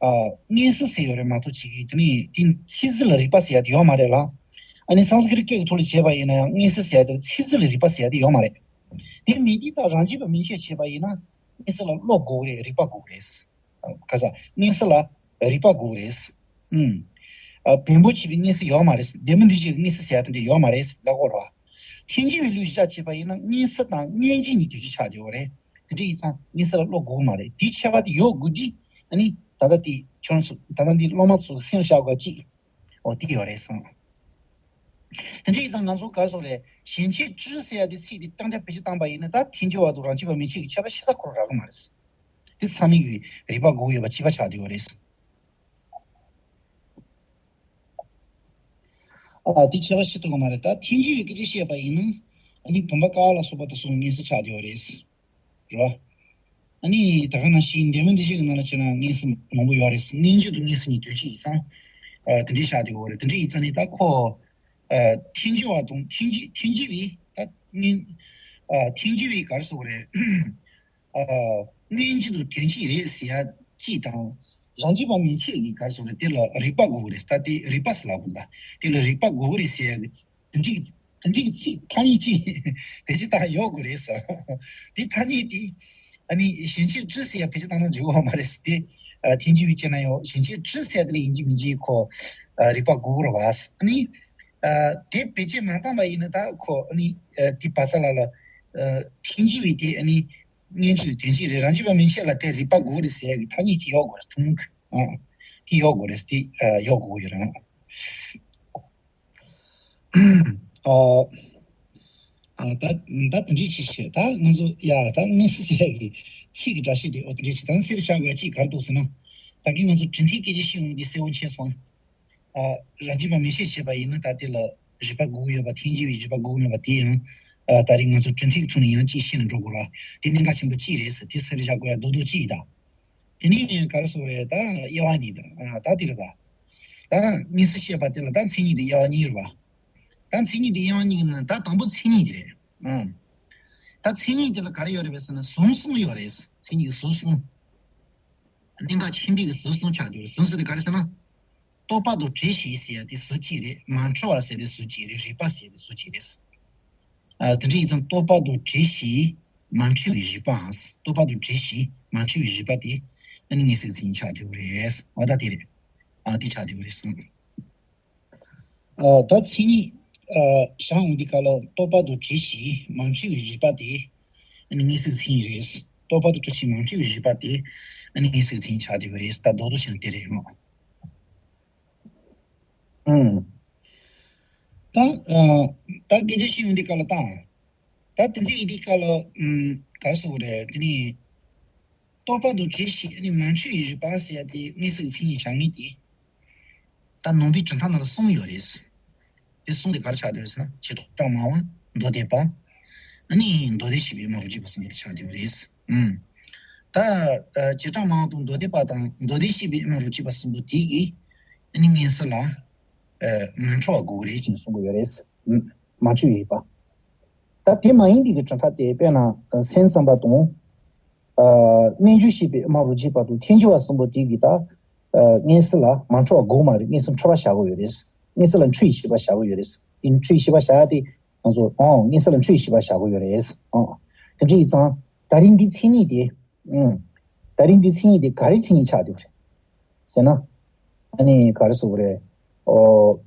ཨ་མངོན་གསལ་ཟེར་ཡོད་རེད་མ་གཏོགས་ཅིག་གིས་དེ་ནི་དེ་ཚིག་ཟིན་ལ་རིག་པ་ཟེར་ཡ་དེ་ཡོད་མ་རེད་ལ། ཨ་ནི་སཾ་སྐྲྀཏ་སྐད་ཀྱི་ཐོག་ལ་བྱས་པ་ཡིན་ན་ཡང་མངོན་གསལ་ཟེར་ཡ་དེ་ཚིག་ཟིན་ལ་རིག་པ་ཟེར་ཡ་དེ་ཡོད་མ་རེད། དེ་མིན་དེ་དག་རང་རྒྱུད་པ་མན་ཆད་བྱས་པ་ཡིན་ན་མངོན་གསལ་ལ་བློ་དགོས་རེད། རིག་པ་དགོས་རེད། ཁ་ས་མངོན་གསལ་ལ་རིག་པ་དགོས་རེད། ཨུམ། ཨ་བེམ་པོ་བྱས་པའི་མངོན་གསལ་ཡོད་མ་རེད། ལྡན་མིན་འདུས་བྱས་ཀྱི་མངོན་གསལ་ཟེར་ཡ་དེ་འདྲ་ཡོད་མ་རེད་ལབ་དགོས་རེད་བ། ཐལ་འགྱུར་བའི་ལུགས་བཞག་བྱས་པ་ཡིན་ན་མངོན་གསལ་དང་མངོན་རྗེས་གཉིས་དུས་གཅིག་ཆགས་བསྡད་ཡོད་རེད། དེ་འདྲ་ཡིན་ཙང་མངོན་གསལ་ལ་བློ་དགོས་ཀྱི་མ་རེད། དེའི་ཁྱད་པར་དེ་ཡོད་དགོས་དུས་ཨ་ནི་ད་ལྟ་དེ་ཁྱོད་ཚོ་ད་ལྟ་འདི་སློབ་མ་ཚོ་སེམས་བཞག་དགོས་ཅིག་འོ་དེ་ཡོད་རེད་སོང་། དེ་འདྲ་ཡིན་ཙང་ང་ཚོ་ག་རེ་ཟེར་རེད། གཞན་ཕྱིར་སྤྲུལ་ཟེར་ཡ་དེ་ཚིག་དེ་རྐྱང་རྐྱང་བེད་སྤྱོད་བཏང་པ་ཡིན་ན་ད་ཐལ་འགྱུར་བ་དང་རང་རྒྱུད་པ་མན་ཆད་ཀྱི་ཁྱད་པར་ཤེས་ས་ཁོ་རང་རག་གི་མ་རེད། དེ་ཚང་མས་ཀྱི་རིག་པ་དགོས་ཡོད་པ་གཅིག་པ་ཆགས་བསྡད་ཡོད་རེད། ཨ་དེ་ཁྱད་པར་ཤེས་ཐུབ་ཀྱི་མ་རེད། ད་ཐལ་འགྱུར་བའི་སྐད་ཆ་བཤད་པ་ཡིན་ན་ཨ་ནི་བུམ་པ་ཀ་ལ་སོགས་པ་དེ་ཚོ་མངོན་གསལ་ཆགས་བསྡད་ཡོད་རེད། རེད་བ། ཨ་ནི་ད་ག་ནང་བཞིན་ལྡན་མིན་འདུས་བྱས་ཀྱི་ནང་ལ་བྱས་ན་མངོན་གསལ་མང་པོ་ཡོད་རེད། མངོན་བརྗོད་དང་མངོན་གསལ་གཉིས་དོན་གཅིག་ཡིན་ཙང་ཨ་དེ་འདྲའི་ཆགས་བསྡད་ཡོད་རེད། དེ་འདྲ་ཡིན་ཙང་ནི་ད་ཁོ་ཨ་ཐལ་འགྱུར་བ་དང་ཐལ་འགྱུར་ཐལ་འགྱུར་བའི་ད་མངོན་ཨ་ཐལ་འགྱུར་བའི་ག་རེ་ཟེར་དགོས་རེད། ཨ་མངོན་བརྗོད་དང་དོན་གཅིག་རེད་ཟེར་ཡ་གཅིག་དང་། རང་རྒྱུད་པ་མན་ཆད་ཀྱི་ག་རེ་ཟེར་དགོས་རེད། དེ་ལ་རིག་པ་དགོས་ཀྱི་རེད། ད་དེ་རིག་པ་ཟེར་ལབ་དགོས་ད། དེ་ལ་རིག་པ་དགོས་ཀྱི་རེད་ཟེར་ཡ་གི་དེ་འདྲའི་དེ་འདྲའི་ཚིག་ཐ་སྙད་གཅིག་བེད་སྤྱོད་བཏང་ཡོད་དགོས་རེད་ཟེར། དེ་ཐ་སྙད་དེ་ཨ་ནི་གཞན་ཕྱིར་སྤྲུལ་ཟེར་ཡ་བེད་སྤྱོད་བཏང་ན་འགྲིག་གི་མ་རེད་ཟེར། དེ་ཨ་ཐལ་འགྱུར་བའི་ཆ་ནས་ཡང་གཞན་ཕྱིར་སྤྲུལ་ཟེར་ཡ་དེ་ལ་ཡིན་གཅིག་མིན་གཅིག་ཁོ་ཨ་རིག་པ་དགོས་ཀྱི་རེད་བ། ཨ་ནི་ཨ་དེ་བེད་སྤྱོད་མ་བཏང་པ་ཡིན་ན་ད་ཁོ་ཨ་ནི་ཨ་དེ་བ་ས་ལ་ལ་ཨ་ཐལ་འགྱུར་བའི་དེ་ཨ་ནི་མངོན་བརྗོད་དོན་གཅིག་རེད། རང་རྒྱུད་པ་མན་ཆད་ལ་དེ་རིག་པ་དགོས་རེད་ཟེར་ཡ་གི་ཐ་སྙད་ཅིག་ཡོད་དགོས་རེད། ཐུང་ངུ་ཨ་དེ་ཡོད་དགོས་རེད། དེ་ཨ་ཡོད་དགོས་ཡོད་རེད། ཨ་ཨ་ད་ད་དེ་འདྲའི་ཅིག་བྱས་ད་ང་ཚོ་ཡ་ད་མངོན་གསལ་ཟེར་ཡ་གི་ཚིག་གི་སྒྲ་བཤད་དེ་འོ་དེ་འདྲའི་ཅིག་ད་གསལ་བཤད་དགོས་ཅིག་ག་རེ་འདུག་ཟེར་ན། ད་གིན་ང་ཚོ་གྲུབ་མཐའི་སྐད་ཆ་བཤད་ཡོང་དུས་གསལ་པོ་མཁྱེན་སོང་། ཨ་རང་རྒྱུད་པ་མན་ཆད་བྱས་པ་ཡིན་ན་ད་དེ་ལ་རིག་པ་དགོས་ཀྱི་ཡོད་པ། ཐལ་འགྱུར་བའི་རིག་པ་དགོས་ཀྱི་མེད་པ་དེ་ཡང་ཨ་ད་རེས་ང་ཚོ་གྲུབ་མཐའི་ཐོག་ནས་ཡང་ཅིག་ཤེས་ནས་འགྲོ་དགོས་ར། དེ་གནད་འགག་ཆེན་པོ་གཅིག་རེད་ཟེར། དེ་གསལ་བཤད་དགོས་ཡ་རྡོག་རྡོག་གཅིག་ཡིན་ད། དེ་ནས་ག་རེ་ཟེར་དགོས་རེད། ད་དབྱེ་བ་གཉིས་ད། ཨ་ད་དེ་རེད་ད། ད་མངོན་གསལ་བཤད་པ་དེ་ལ་ད་མཚན་ཉིད་དེ་དབྱེ་བ་གཉིས་རེད་བ། ད་མཚན་ཉིད་དེ་དབྱེ་བ་གཉིས་ཀྱི་ནང་ད་དང་པོ་མཚན་ཉིད་དེ་རེད། ཨང་། ད་མཚན་ཉིད་དེ་ལ་ག་རེ་ཡོད་རེད་པས་ཟེར་ན་གཟུང་གསུམ་ཡོད་རེད། མཚན་ཉིད་ཀྱི་གཟུང་གསུམ། གནད་འགག་ཆེན་པོའི་གི་གཟུང་གསུམ་ཆགས་ཀྱི་ཡོད་རེད། གཟུང་གསུམ་དེ་ག་རེ་ཟེར་ན། རྟོག་པ་དང་བྲལ་ཞིང་ཟེར་ཡ་དེ་ཟུར་གཅིག་རེད། མ་འཁྲུལ་བ་ཟེར་དེ་ཟུར་གཅིག་རེད། རིག་པ་ཟེར་དེ་ཟུར་གཅིག་རེད། ཨ་དེ་འདྲ་ཡིན་ཙང་རྟོག་པ་དང་བྲལ་ཞིང་མ་འཁྲུལ་བའི་རིག་པའམ། རྟོག་པ་དང་བྲལ་ཞིང་མ་འཁྲུལ་བའི་རིག་པ་དེ་ཨ་ནི་མངོན་གསལ་གྱི་མཚན་ཉིད་ཆགས་བསྡད་ཡོད་རེད། འོ་ད་དེ་རེད། ཨ་དེ་ཆགས་བསྡད་ཡོད་རེད་གསུངས། ཨ་ད་མཚན་ཉིད་ཨ་བཞག་འོང་དུས་སྐབས་ལ་རྟོག་པ་དང་བྲལ་ཞིང་མ་འཁྲུལ་བའི་རིག་པ་དེ་ཨ་ནི་མངོན་གསལ་གྱི་མཚན་ཉིད་རེད། རྟོག་པ་དང་བྲལ་ཞིང་མ་འཁྲུལ་བའི་རིག་པ་དེ་ཨ་ནི་མངོན་གསལ་གྱི་མཚན་ཉིད་ཆགས་བསྡད་ཡོད་རེད། ད་རྡོག་རྡོག་བྱས་ན་དེ་རེད་མོ། ཨུམ། ད་ཨ་ད་སྐད་ཆ་བཤད་ཡོང་དུས་སྐབས་ལ་ད། ད་དེ་འདྲ་ཡིན་དུས་སྐབས་ལ་ཨུམ་ག་རེ་ཟེར་དགོས་རེད། དེ་ནི་རྟོག་པ་དང་བྲལ་ཞིང་ཨ་ནི་མ་འཁྲུལ་བའི་རིག་པ་ཟེར་ཡ་དེ་མངོན་གསལ་གྱི་མཚན་ཉིད་བྱ་ངེས་དེ། ད་ནང་པའི་གྲུབ་མཐའ་ནང་ལ་གསུམ་ཡོད་རེད། དེ་གསུམ་དེ་ག་རེ་ཆགས་བསྡད་ཡོད་ཟེར་ན་བྱེ་བྲག་སྨྲ་བ། མདོ་སྡེ་པ། ཨ་ནི་མདོ་སྡེ་བཤད་པའི་དབུ་མ་རབ་རྒྱས་པ་གསུམ་དེ་ཆགས་བསྡད་ཡོད་རེད། ཨུམ། ད་ཨ་བྱེ་བྲག་སྨྲ་བ་དང་མདོ་སྡེ་པ་དང་མདོ་སྡེ་བཤད་པའི་དབུ་མ་རབ་རྒྱས་པ་གསུམ་པོ་དེ་གིས་ཨ་ནི་མངོན་གསལ་ལ་ཨ་མ་འཁྲུལ་བ་དགོས་ཀྱི་རེད་ཅེས་གསུང་གི་ཡོད་རེད། ཨུམ། མ་འཁྲུལ་བའི་རིག་པ། ད་དེ་མ་ཡིན་པའི་གི་གྲུབ་མཐའ་དེ་དཔེར་ན་ཨ་སེམས་ཙམ་པ་དང་། ཨ་རྣལ་འབྱོར་བཤད་པའི་དབུ་མ་རབ་རྒྱས་པ་དང་ཐལ་འགྱུར་བ་གསུམ་པོ་དེ་གིས་ད་ཨ་མངོན་གསལ་ལ་མ་འཁྲུལ་བ་དགོས་མ་རེད། མངོན་གསལ་འཁྲུལ་བ་བཞག་གི་ཡོད་རེད། མངོན་གསལ་ལ་འཁྲུལ་བའི་ཤེས་པ་བཞག་གི་ཡོད་རེད། ཡིན་འཁྲུལ་བའི་ཤེས་པ་བཞག་ཡ་དེ་ང་ཚོ་ཨང་མངོན་གསལ་ལ་འཁྲུལ་བའི་ཤེས་པ་བཞག་གི་ཡོད་རེད། ཨང་། དེ་འདྲ་ཡིན་ཙང་ད་རིང་འདི་མཚན་ཉིད་དེ། ཨང་། ད་རིང་འདི་མཚན་ཉིད་དེ་ག་རེ་མཚན་ཉིད་ཆགས་འདུག་རེད་ཟེར་ན། ཨ་ནི་ག་རེ་ཟེར་དགོས་རེད། ཨོ།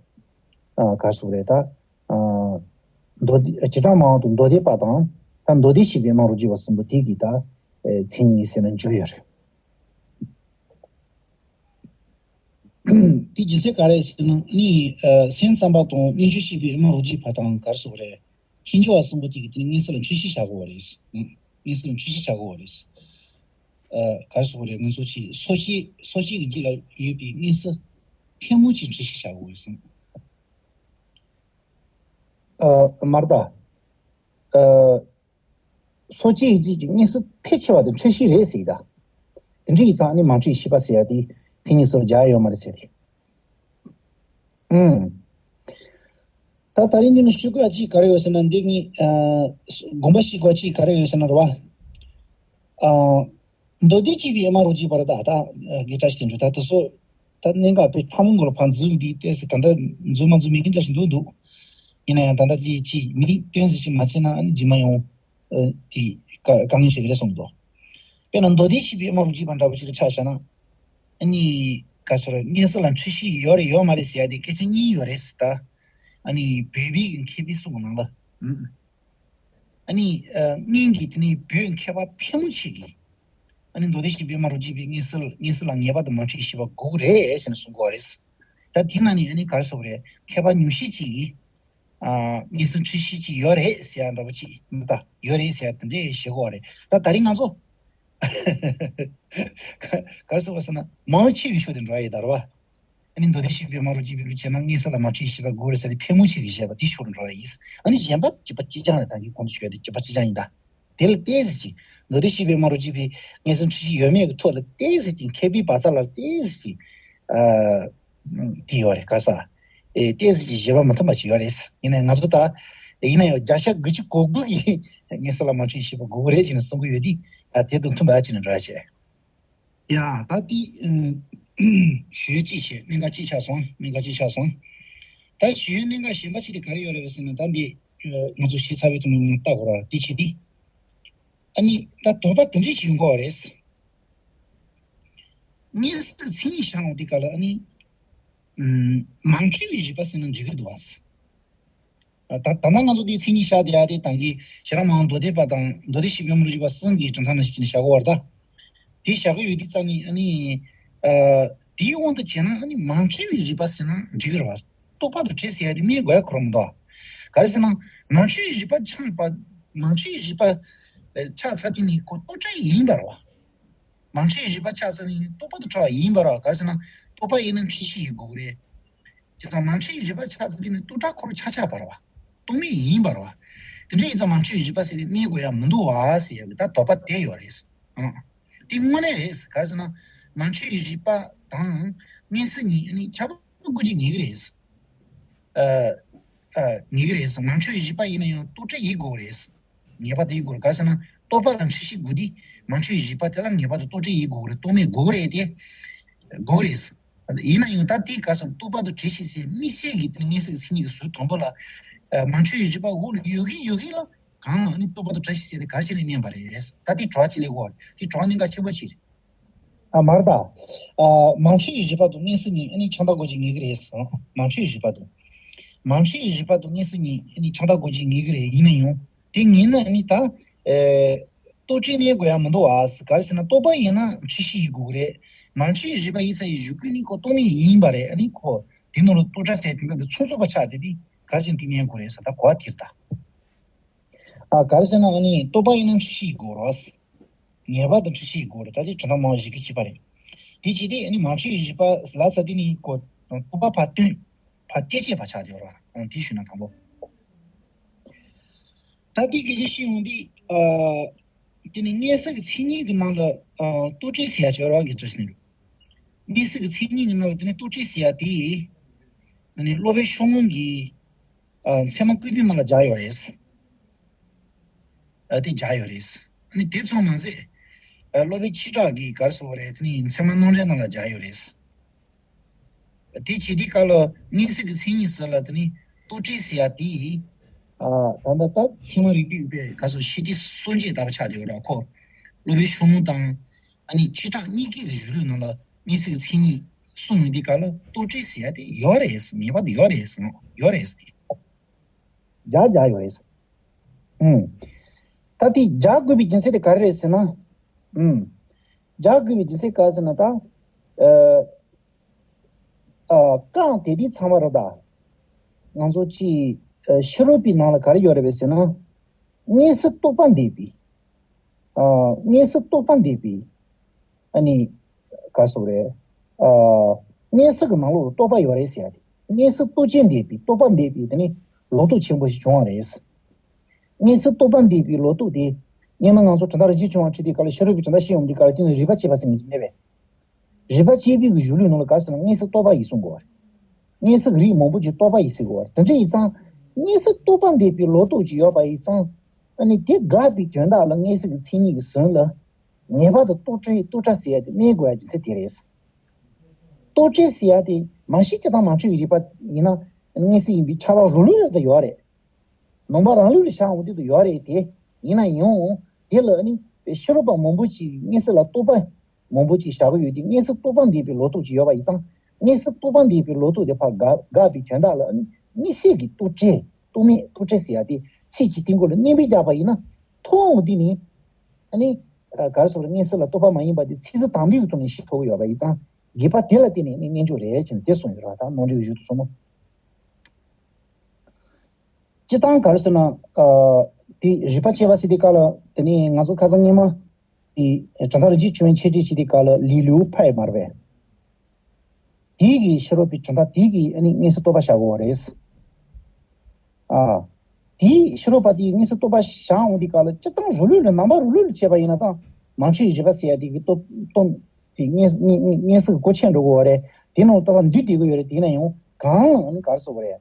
ཨ་ག་རེ་ཟེར་དགོས་རེད་ད། ཨ་མདོ་སྡེ་བྱེ་བྲག་སྨྲ་བ་དང་མདོ་སྡེ་པ་དང་། ད་མདོ་སྡེ་བཤད་པའི་དབུ་མ་རབ་རྒྱས་པ་གསུམ་པོ་དེ་གིས་ད་ཨེ་མཚན་ཉིད་ཟེར་ན་འཇུག་ཡོད་རེད། དེ་རྒྱུ་མཚན་ག་རེ་ཟེར་ན་ནི་ཨ་སེམས་ཙམ་པ་དང་རྣལ་འབྱོར་བཤད་པའི་དབུ་མ་རབ་རྒྱས་པ་དང་ག་རེ་ཟེར་དགོས་རེད། ཐལ་འགྱུར་བ་གསུམ་པོ་དེ་གིས་དེ་ནི་མངོན་གསལ་ལ་འཁྲུལ་ཤེས་བྱ་དགོས་པ་རེད། ཨང་། མངོན་གསལ་ལ་འཁྲུལ་ཤེས་བྱ་དགོས་པ་རེད། ཨ་ག་རེ་ཟེར་དགོས་རེད། ང་ཚོ་ཅིག་སོ་སྐྱེ་སོ་སྐྱེ་གི་རྒྱུད་ལ་ཡོད་པའི་མངོན་གསལ་ཕལ་མོ་ཆེ་འཁྲུལ་ཤེས་བྱ་དགོས་པ་རེད། ཨ་མ་རེད་ད། ཨ་སོ་སྐྱེ་གི་རྒྱུད་ཀྱི་མངོན་གསལ་ཕལ་ཆེ་བ་དེ་འཁྲུལ་ཤེས་རེད་ཟེར་གི་ད། དེ་འདྲ་ཡིན་ཙང་ནི་མ་འཁྲུལ་ཤེས་པ་ཟེར་ཡ་དེ་མཚན་ཉིད་སོགས་རྒྱག་ཡ་ཡོད་མ་རེད་ཟེར་ཏེ། ཨུམ། ད་ད་རིང་འདི་ནས་ཞུ་དགོས་ཡ་གཅིག་ག་རེ་ཡོད་ཟེར་ན་འདི་ངས་ཨ་དགོངས་པ་བཞེས་དགོས་ཡ་གཅིག་ག་རེ་ཡོད་ཟེར་ན་རེད་བ། ཨ་ མདོ་སྡེ་སྐྱེས་པའི་ཨེ་མ་རོ་གཅིག་པར་ད་ད་དགེ་བཀྲ་ཤིས་དོན་གྲུབ་ད་དེ་ཚོ་ད་གནད་འགག་དཔེ་ཕྲ་མོ་འགོར་ཕར་འཛུལ་འདི་ཏོག་ཙམ་ད་ལྟ་འཛུལ་མ་འཛུལ་མི་གི་འདྲ་ཞིག་འདུག་འདུག་ཡིན་ན་ཡང་ད་ལྟ་དེ་ཅིག་མི་སྟོན་ཟིག་ཅིག་མ་བྱས་ན་ཨ་ནི་རྗེས་མ་ཡང་དེ་དཀའ་ངལ་ཞིག་རེད་གསུངས་འདུག་དཔེར་ན་མདོ་སྡེ་སྐྱེས་པའི་ཨེ་མ་རོ་གཅིག་པ་འདྲ་པོ་ཞིག་ལ་ཆ་བཞག་ན་ཨ་ནི་ག་ཟེར་མངོན་སུམ་ལ་འཁྲུལ་ཤེས་ཡོད་རེད་ཡོད་མ་རེད་ཟེར་ཡ་དེ་སྐད་ཆ་གཉིས་ཡོད་རེད་ཟེར། ད་ཨ་ནི་བོད་པའི་མཁས་པའི་གསུང་གི་ནང་ལ། ཨ་ནི། ཨ། སྔོན་གྱི་དེ་ནས་བོད་མཁས་པ་ཕལ་མོ་ཆེ་གིས། ཨ་ནི་མདོ་སྡེ་སྐྱེས་པའི་ཨེ་མ་རོ་གཅིག་པའི་མངོན་སུམ་མངོན་སུམ་ལ་ངེས་པར་དུ་མང་འཁྲུལ་ཤེས་པ་དགོས་ཀྱི་རེད་ཟེར་ནས་གསུང་གི་ཡོད་རེད། ད་དེ་ནང་ནས་ཨ་ནི་ག་རེ་ཟེར་དགོས་རེད། མཁས་པ་ཉུང་ཤས་ཅིག་གིས། ཨ། མངོན་སུམ་འཁྲུལ་ཤེས་ཅིག་ཡོད་རེད་ཟེར་ཡ་འདྲ་པོ་ཅིག་མི་ལྟ་ཡོད་རེད་ཟེར་ཡ་དེ་འདྲས་བཤད་ཀྱི་ཡོད་རེད། ད་ད་རིང་ང་ཚོ། ག་ག་རེ་ཟེར་བ་ཟེར་ན་མང་ཆེ་བའི་ཕྱོགས་དེ་འགྲོ་ཡ་ཡོད་ད་རེད་བ། ཨ་ནི་མདོ་སྡེ་སྐྱེས་པའི་ཨེ་མ་རོ་གཅིག་པའི་ལུགས་བྱས་ན་མངོན་སུམ་ལ་མང་འཁྲུལ་ཤེས་པ་དགོས་རེད་ཟེར་ཏེ་ཕལ་མོ་ཆེ་གིས་བཤད་པ་དེ་ཕྱོགས་རུ་འགྲོ་བ་ཡིན། ཨ་ནི་གཞན་པ་གཅིག་པ་གཅིག་རྐྱང་རེད། ད་གིན་གོང་དུ་ཞུས་ཏེ་གཅིག་པ་གཅིག་རྐྱང་ཡིན་ད། དེ་ལ་ཏོག་ཙམ་ཅིག་མདོ་སྡེ་སྐྱེས་པའི་ཨེ་མ་རོ་གཅིག་པའི་མངོན་སུམ་འཁྲུལ་ཤེས་ཡོད་མེད་ཀྱི་ཐོག་ལ་ཏོག་ཙམ་ཅིག་མཁས་པའི་བག་ཆགས་ལ་ཏོག་ཙམ་ཅིག་ཨ། དེ་ཡོད་རེད་ག་ས། ཨེ་ཏོག་ཙམ་ཅིག་བཞེད་པ་མི་མཐུན་པ་ཅིག་ཡོད་རེད། ཡིན་ནའི་ང་ཚོ་ད། ཡིན་ན་ཡང་བརྒྱ་ཆ་དགུ་བཅུ་གོ་དགུ་གིས་མངོན་སུམ་ལ་མང་འཁྲུལ་ཤེས་པ་དགོས་ཀྱི་རེད་ཅེས་ནས་གསུང་གི་ཡོད་དུས། ད་དེ་དང་མཐུན་པ་ཅིག་ནས་འགྲོ་ཡ་བྱས། ཡ། ད་དེ་ཨ། ཞུ་ཡིག་གཅིག་བྱས། གནད་འགག་གཅིག་ཆགས་སོང་། གནད་འགག་གཅིག་ཆགས་སོང་། ད་ཞུ་ཡིག་གནད་འགག་གཞན་པ་གཅིག་དེ་ག་རེ་ཡོད་རེད་པས་ཟེར་ན། ད་འདི་ཨ། ང་ཚོ་ཞིབ་ཚགས་པའི་ཐོག་ནས་ལྟ་དགོས་ར། དེ་བྱས་དུས། ཨ་ནི་ད་དོགས་པ་དེ་འདྲ་ཞིག་ཡོང་གི་ཡོད་རེད། མངོན་སུམ་མཚན་ཉིད་བཞག་ཡོང་དུས་སྐབས་ལ་ཨ་ནི། ཨ། མང་འཁྲུལ་བའི་རིགས་པ་ཟེར་ན་འགྲིག་གི་འདུག་བ། ད་ད་ལྟ་ང་ཚོ་འདིའི་མཚན་ཉིད་བཞག་བསྡད་ཡ་དེ་ད་གིན་ཞེ་དྲག་མང་མདོ་སྡེ་པ་དང་མདོ་སྡེ་སྐྱེས་པའི་ཨེ་མ་རོ་གཅིག་པ་གསུམ་གྱི་གྲུབ་མཐའ་ནང་བཞིན་བྱས་ནས་བཞག་གི་ཡོད་རེད་ད། དེ་བཞག་གི་ཡོད་དུས་ཙང་ནི་ཨ་ནི། ཨ། དེའི་དབང་དུ་བྱས་ན་ཨ་ནི་མང་འཁྲུལ་བའི་རིགས་པ་ཟེར་ན་འགྲིག་གི་རེད་བ། རྟོག་པ་དང་བྲལ་ཟེར་ཡ་དེ་སྨྲས་དགོས་ཡ་ཁོ་རང་མི་འདུག་བ། ག་རེ་ཟེར་ན། མང་འཁྲུལ་བའི་རིགས་པ་ཆགས་པ། མང་འཁྲུལ་བའི་རིགས་པ་ཆགས་ཚར་དུས་ནི་ཁོ་རྟོག་བྲལ་ཡིན་པ་རེད་བ། མང་འཁྲུལ་གྱི་རིགས་པ་ཆགས་ཚར་ནས་རྟོག་པ་དང་བྲལ་བ་ཡིན་པ་རེད་བ། ག་རེ་ཟེར་ན་རྟོག་པ་ཡིན་ན་འཁྲུལ་ཤེས་ཡིན་དགོས་རེད། བྱས་ཙང་མང་འཁྲུལ་གྱི་རིགས་པ་ཆགས་ཚར་དུས་ནི་རྟོག་བྲལ་ཁོ་རང་ཆགས་ཆགས་པ་རེད་བ། རྟོག་མེད་ཡིན་པ་རེད་བ། དེ་འདྲ་ཡིན་ཙང་མང་འཁྲུལ་གྱི་རིགས་པ་ཟེར་ནས་སྨྲས་དགོས་ཡ་མི་འདུག་བ་ཟེར་ཡ་གི་ད་དོགས་པ་དེ་ཡོད་རེད། ཨང་། དེ་དངོས་གནས་རེད། ག་རེ་ཟེར་ན་མང་འཁྲུལ་གྱི་རིགས་པ་དང་མངོན་སུམ་གཉིས་ནི་ཁྱབ་པ་དགོས་ཀྱི་ངེས་ཀྱི་རེད། ཨ། ཨ། ངེས་ཀྱི་རེད། མང་འཁྲུལ་གྱི་རིགས་པ་ཡིན་ན་ཡང་རྟོག་བྲལ་ཡིན་དགོས་རེད། ངེས་པར་དུ་ཡིན་དགོས་རེད། ག་རེ་ཟེར་ན་རྟོག་པ་ལ་འཁྲུལ་ཤེས་དགོས་དུས་མང་འཁྲུལ་གྱི་རིགས་པ་དེ་ལ་ངེས་པར་དུ་རྟོག་བྲལ་ཡིན་དགོས་རེད། རྟོག་མེད་དགོས་རེད་དེ། དགོས་རེད། ཡིན་ན་ཡང་ད་དེ་ག་རེ་ཟེར་ན་རྟོག་པ་དང་བྲལ་ཤེས་ཟེར་དམིགས་བསལ་གྱི་དེ་ནི་མངོན་སུམ་གྱི་མཚན་ཉིད་ཀྱི་ཟུར་དང་པོ་ལ། ཨ། མང་འཁྲུལ་གྱི་རིགས་པ་འོག་ལ་ཡོད་གི་ཡོད་གི་ལ། གང་ལ་ནི་རྟོག་པ་དང་བྲལ་ཤེས་ཟེར་དེ་ག་རེ་བྱས་ནས་བསྣན་པ་རེད། ད་དེ་གྲོགས་གཅིག་ལས་གོ་རེད། དེ་གྲོགས་གནད་འགག་ཆེན་པོ་གཅིག་རེད། ཨ། མ་རེད་ད། ཨ། མང་འཁྲུལ་གྱི་རིགས་པ་དང་མངོན་སུམ་གཉིས་ཨ་ནི་ཆགས་སྡང་དགོས་ཀྱི་ངེས་ཀྱི་རེད་ཟེར། མང་འཁྲུལ་གྱི་རིགས་པ་དང་། མང་འཁྲུལ་གྱི་རིགས་པ་དང་མངོན་སུམ་གཉིས་ཨ་ནི་ཆགས་སྡང་དགོས་ཀྱི་ངེས་ཀྱི་རེད། ཡིན་ན་ཡང་དེ་ངེས་ན་ཨ་ནི་ད། ཨེ། རྟོག་བྲལ་གནས་དགོས་ཡ་མི་འདུག་བ། ག་རེ་ཟེར་ན་རྟོག་པ་ཡིན་ན་འཁྲུལ་ཤེས་ཡིན་དགོས་ཀྱི་རེད། མང་འཁྲུལ་གྱི་རིགས་པ་ཡིན་ཚ་ཡི་གཞུག་གུ་ནི་ཁོ་རྟོག་མེད་ཡིན་པ་རེད། ཨ་ནི་ཁོ་དེ་ནང་ལ་རྟོག་བྲལ་ཟེར་དེ་འདྲ་དེ་ཚོགས་ཚོགས་པ་ཆགས་བསྡད་དུས་ག་རེ་བྱས་ནས་དེ་གནས་དགོས་རེད་ཟེར། ད་གོ་བ་དེ་རེད་ད། ཨ། ག་རེ་ཟེར་ན་ཨ་ནི་རྟོག་པ་ཡིན་ན་འཁྲུལ་ཤེས་ཡིན་དགོས་རེད། ངེས་པར་དུ་འཁྲུལ་ཤེས་ཡིན་དགོས་རེད། ད་དེ་དོན་དག་མང་བ་ཞིག་གི་བྱེད་པ་རེད། དེ་བྱས་དུས་ཨ་ནི་མང་འཁྲུལ་གྱི་རིགས་པ་ལ་ས་དེ་ནི་ཁོ་རྟོག་པ་ཕར་སྟོན། ཕར་བསྐྱེད་བྱེད་པ་ཆགས་བསྡད་ཡོད་རེད། ཨང་། དེ་ཞུས་ན་དང་པོ། ད་དེ་སྐད་ཆ་བཤད་ཡོང་དུས། ཨ། དེ་ནི་མངོན་སུམ་གྱི་མཚན་ཉིད་ཀྱི་ནང་ལ། ཨ། རྟོག་བྲལ་ཟེར་ཡ་ཅིག་ཡོད་རེད་བ། གི་འདྲ་ཞིག་ནི་མངོན་སུམ་གྱི་མཚན་ཉིད་ཀྱི་ནང་ལ་དེ་ནི་རྟོག་བྲལ་ཟེར་ཡ་དེ། ཨ་ནི་སློབ་དཔོན་ཤོ་ལོ་ཀ་གིས། ཨ། ཚད་མ་ཀུན་བཏུས་ནང་ལ་སྦྱར་ཡོད་རེད། ཨ། དེ་སྦྱར་ཡོད་རེད། ཨ་ནི་དེ་ཙམ་མ་ཟད། ཨ། སློབ་དཔོན་ཆོས་གྲགས་ཀྱིས་ག་རེ་ཟེར་བ་རེད། དེ་ནི་ཚད་མ་རྣམ་འགྲེལ་ནང་ལ་སྦྱར་ཡོད་རེད། དེ་བྱེད་དུས་སྐབས་ལ་མངོན་སུམ་གྱི་མཚན་ཉིད་ཟེར་ལ་དེ་ནི་རྟོག་བྲལ་ཟེར་ཡ་དེ། ཨ། ད་ལྟ་ད་ཚད་མ་རིགས་པའི་དབུས་པའི་ག་རེ་ཟེར་ཤེས་སྒྲིབ་གསོག་འབྱེད་ལྟ་བུ་ཆགས་བསྡད་ཡོད་རེད་ཁོ། སློབ་དཔོན་ཤོ་ལོ་ཀ་དང་། ཨ་ནི་ཆོས་གྲགས་གཉིས་ཀའི་གཞུང་ལུགས་ནང་ལ་མངོན་སུམ་གྱི་མཚན་ཉིད་གསུངས་ཡོང་དུས་སྐབས་ལ་རྟོག་བྲལ་ཟེར་ཡ་དེ་ཡོད་རེད། ངེས་པར་དུ་ཡོད་རེད། ཡོད་རེད་དེ། སྦྱར་སྦྱར་ཡོད་རེད། ཨུམ། ད་དེ་སྦྱར་དགོས་པའི་རྒྱུ་མཚན་དེ་ག་རེ་རེད་ཟེར་ན། ཨུམ། སྦྱར་དགོས་པའི་རྒྱུ་མཚན་ག་རེ་ཟེར་ན་ད། ཨ། ཨ། རྐང་དེ་དེ་ཚང་མ་རེད་ད། ང་ཚོ་ཅིག་ཨ། ཕྱི་རོལ་པའི་ནང་ལ་ག་རེ་ཡོད་རེད་པས་ཟེར་ན། མངོན་སུམ་རྟོག་པ་འདས་པའི། ཨ། མངོན་སུམ་རྟོག་པ་འདས་པའི། ཨ་ནི། ག་རེ་ཟེར་རེད། ཨ། མངོན་སུམ་གྱི་ནང་ལོགས་ལ་རྟོག་པ་ཡོད་རེད་ཟེར་ཡ་དེ། མངོན་སུམ་རྟོག་བཅས་འདས་པའི་རྟོག་པ་འདས་པའི་དེ་ནི་ལོག་རྟོག་ཆེན་པོ་ཞིག་བྱུང་བ་རེད། མངོན་སུམ་རྟོག་པ་འདས་པའི་ལོག་རྟོག་དེ། སྔོན་མ་ང་ཚོ་དོན་དག་རིགས་གཅིག་བྱུང་བ་ཁྲིད་དུས་སྐབས་ལ་ཕྱི་རོལ་པའི་དོན་དག་ཤེས་ཡོང་དུས་སྐབས་ལ་དེ་ནི་རིགས་པ་བཅད་པ་ཟེར་མཁན་ཅིག་མེད་པས། རིགས་པ་བཅད་པའི་གཞུང་ལུགས་ནང་ལ་ག་རེ་ཟེར་ན་མངོན་སུམ་རྟོག་པ་ཡིན་གསུང་གོ། མངོན་སུམ་རིགས་མང་པོ་ཅིག་རྟོག་པ་ཡིན་ཟེར་གོ། དེ་འདྲ་ཡིན་ཙང་། མངོན་སུམ་རྟོག་པ་འདས་པའི་ལོག་རྟོག་ཅིག་ཡོད་པ་ཡིན་ཙང་། ཨ་ནི་དེ་དགག་པའི་དོན་དག་ལ་མངོན་སུམ་གྱི་མཚན་ཉིད་ཀྱི་ཟོན་ལ། ངེས་པར་དུ་རྟོག་བྲལ་རྟོག་བྲལ་ཟེར་ཡ་དེ་གནས་དགོས་ཡ་རྒྱུ་མཚན་དེ་རེད། རྟོག་བྲལ་ཟེར་ཡ་དེ་མ་གཞི་སྤྱིར་བཏང་མ་འཁྲུལ་གྱི་རིག་པ་ཡིན་ན་མངོན་གསལ་ཡིན་པའི་ཁྱབ་པ་རུ་ལུ་ལ་ད་ཡོད་རེད། ནང་པ་རང་ལུགས་ལ་བཞག་འོང་དུས་དུ་ཡོད་རེད་དེ། ཡིན་ན་ཡང་དེ་ལ་ནི་ཕྱི་རོལ་པ་མང་པོ་ཅིག་མངོན་གསལ་ལ་རྟོག་པ་མང་པོ་ཅིག་བཞག་གི་ཡོད་དེ། མངོན་གསལ་རྟོག་པ་འདས་པའི་ལོག་རྟོག་ཅིག་ཡོད་པ་ཡིན་ཙང་། མངོན་གསལ་རྟོག་པ་འདས་པའི་ལོག་རྟོག་དེ་ཕར་དགག་དགག་པའི་དོན་དག་ལ་ནི་མངོན་གསལ་གྱི་རྟོག་བྲལ། རྟོག་མེད་རྟོག་བྲལ་ཟེར་ཡ་དེ་ཚིག་གཅིག་སྟེང་སྐོར་ལ་གནོན་པའི་རྒྱག་པ་ཡིན་ན། མཐོང་འོང་དུས་ནི་ཨ་ནི་ག་རེ་ཟེར་བ་རེད། མངོན་གསལ་ལ་རྟོག་པ་མ་ཡིན་པ་དེ་ཚིག་ཟིན་དམ་པའི་ཐོག་ནས་ཤེས་ཐུབ་ཀྱི་ཡོད་པ་ཡིན་ཙང་། དགོས་པ་དེ་ལ་བརྟེན་ནས་ནི་རྣལ་འབྱོར་རེད་ཅེས་དེ་གསུངས་ཡོད་རེད་བ། ད་ནང་འགྲེལ་གཞུང་དུ་སོང་ན། སྤྱིར་བཏང་ག་རེ་ཟེར་ན། ཨ། དེ་རིག་པ་དཔྱད་པ་ཟེར་དུས་སྐབས་ལ་དེ་ནི་ང་ཚོ་ཁ་སང་སྔོན་མ་དེ་གྲུབ་མཐའ་རིན་ཆེན་བཅུ་བའི་འཆད་ཁྲིད་བྱེད་དུས་སྐབས་ལ་ལི་ལིའུ་ཕའེ་མ་རེད་པས། དེ་གི་ཕྱི་རོལ་པའི་གྲུབ་མཐའ་དེ་གི་ཨ་ནི་མངོན་གསལ་རྟོག་པ་བཞག་དགོས་པ་རེད། ཨ། དེའི་ཕྱི་རོལ་པ་དེའི་མངོན་གསལ་རྟོག་པ་བཞག་འོང་དུས་སྐབས་ལ་སྤྱིར་བཏང་རུ་ལུགས་ལ་ནང་པ་རུ་ལུགས་ལ་བྱས་པ་ཡིན་ན་ད་མ་འཁྲུལ་རིག་པ་ཟེར་ཡ་དེ་གི་སྟོབས་སྟོབས་དེ་མངོན་མངོན་མངོན་གསལ་གྱི་སྒོ་ཕྱེ་འགྲོ་དགོས་པ་རེད། དེ་ནང་ལ་ད་ལྟ་འདུས་བསྡད་ཀྱི་ཡོད་རེད། དེ་ཡིན་ན་ཡང་གང་ལ་ཨ་ནི་ག་རེ་ཟེར་དགོས་རེད།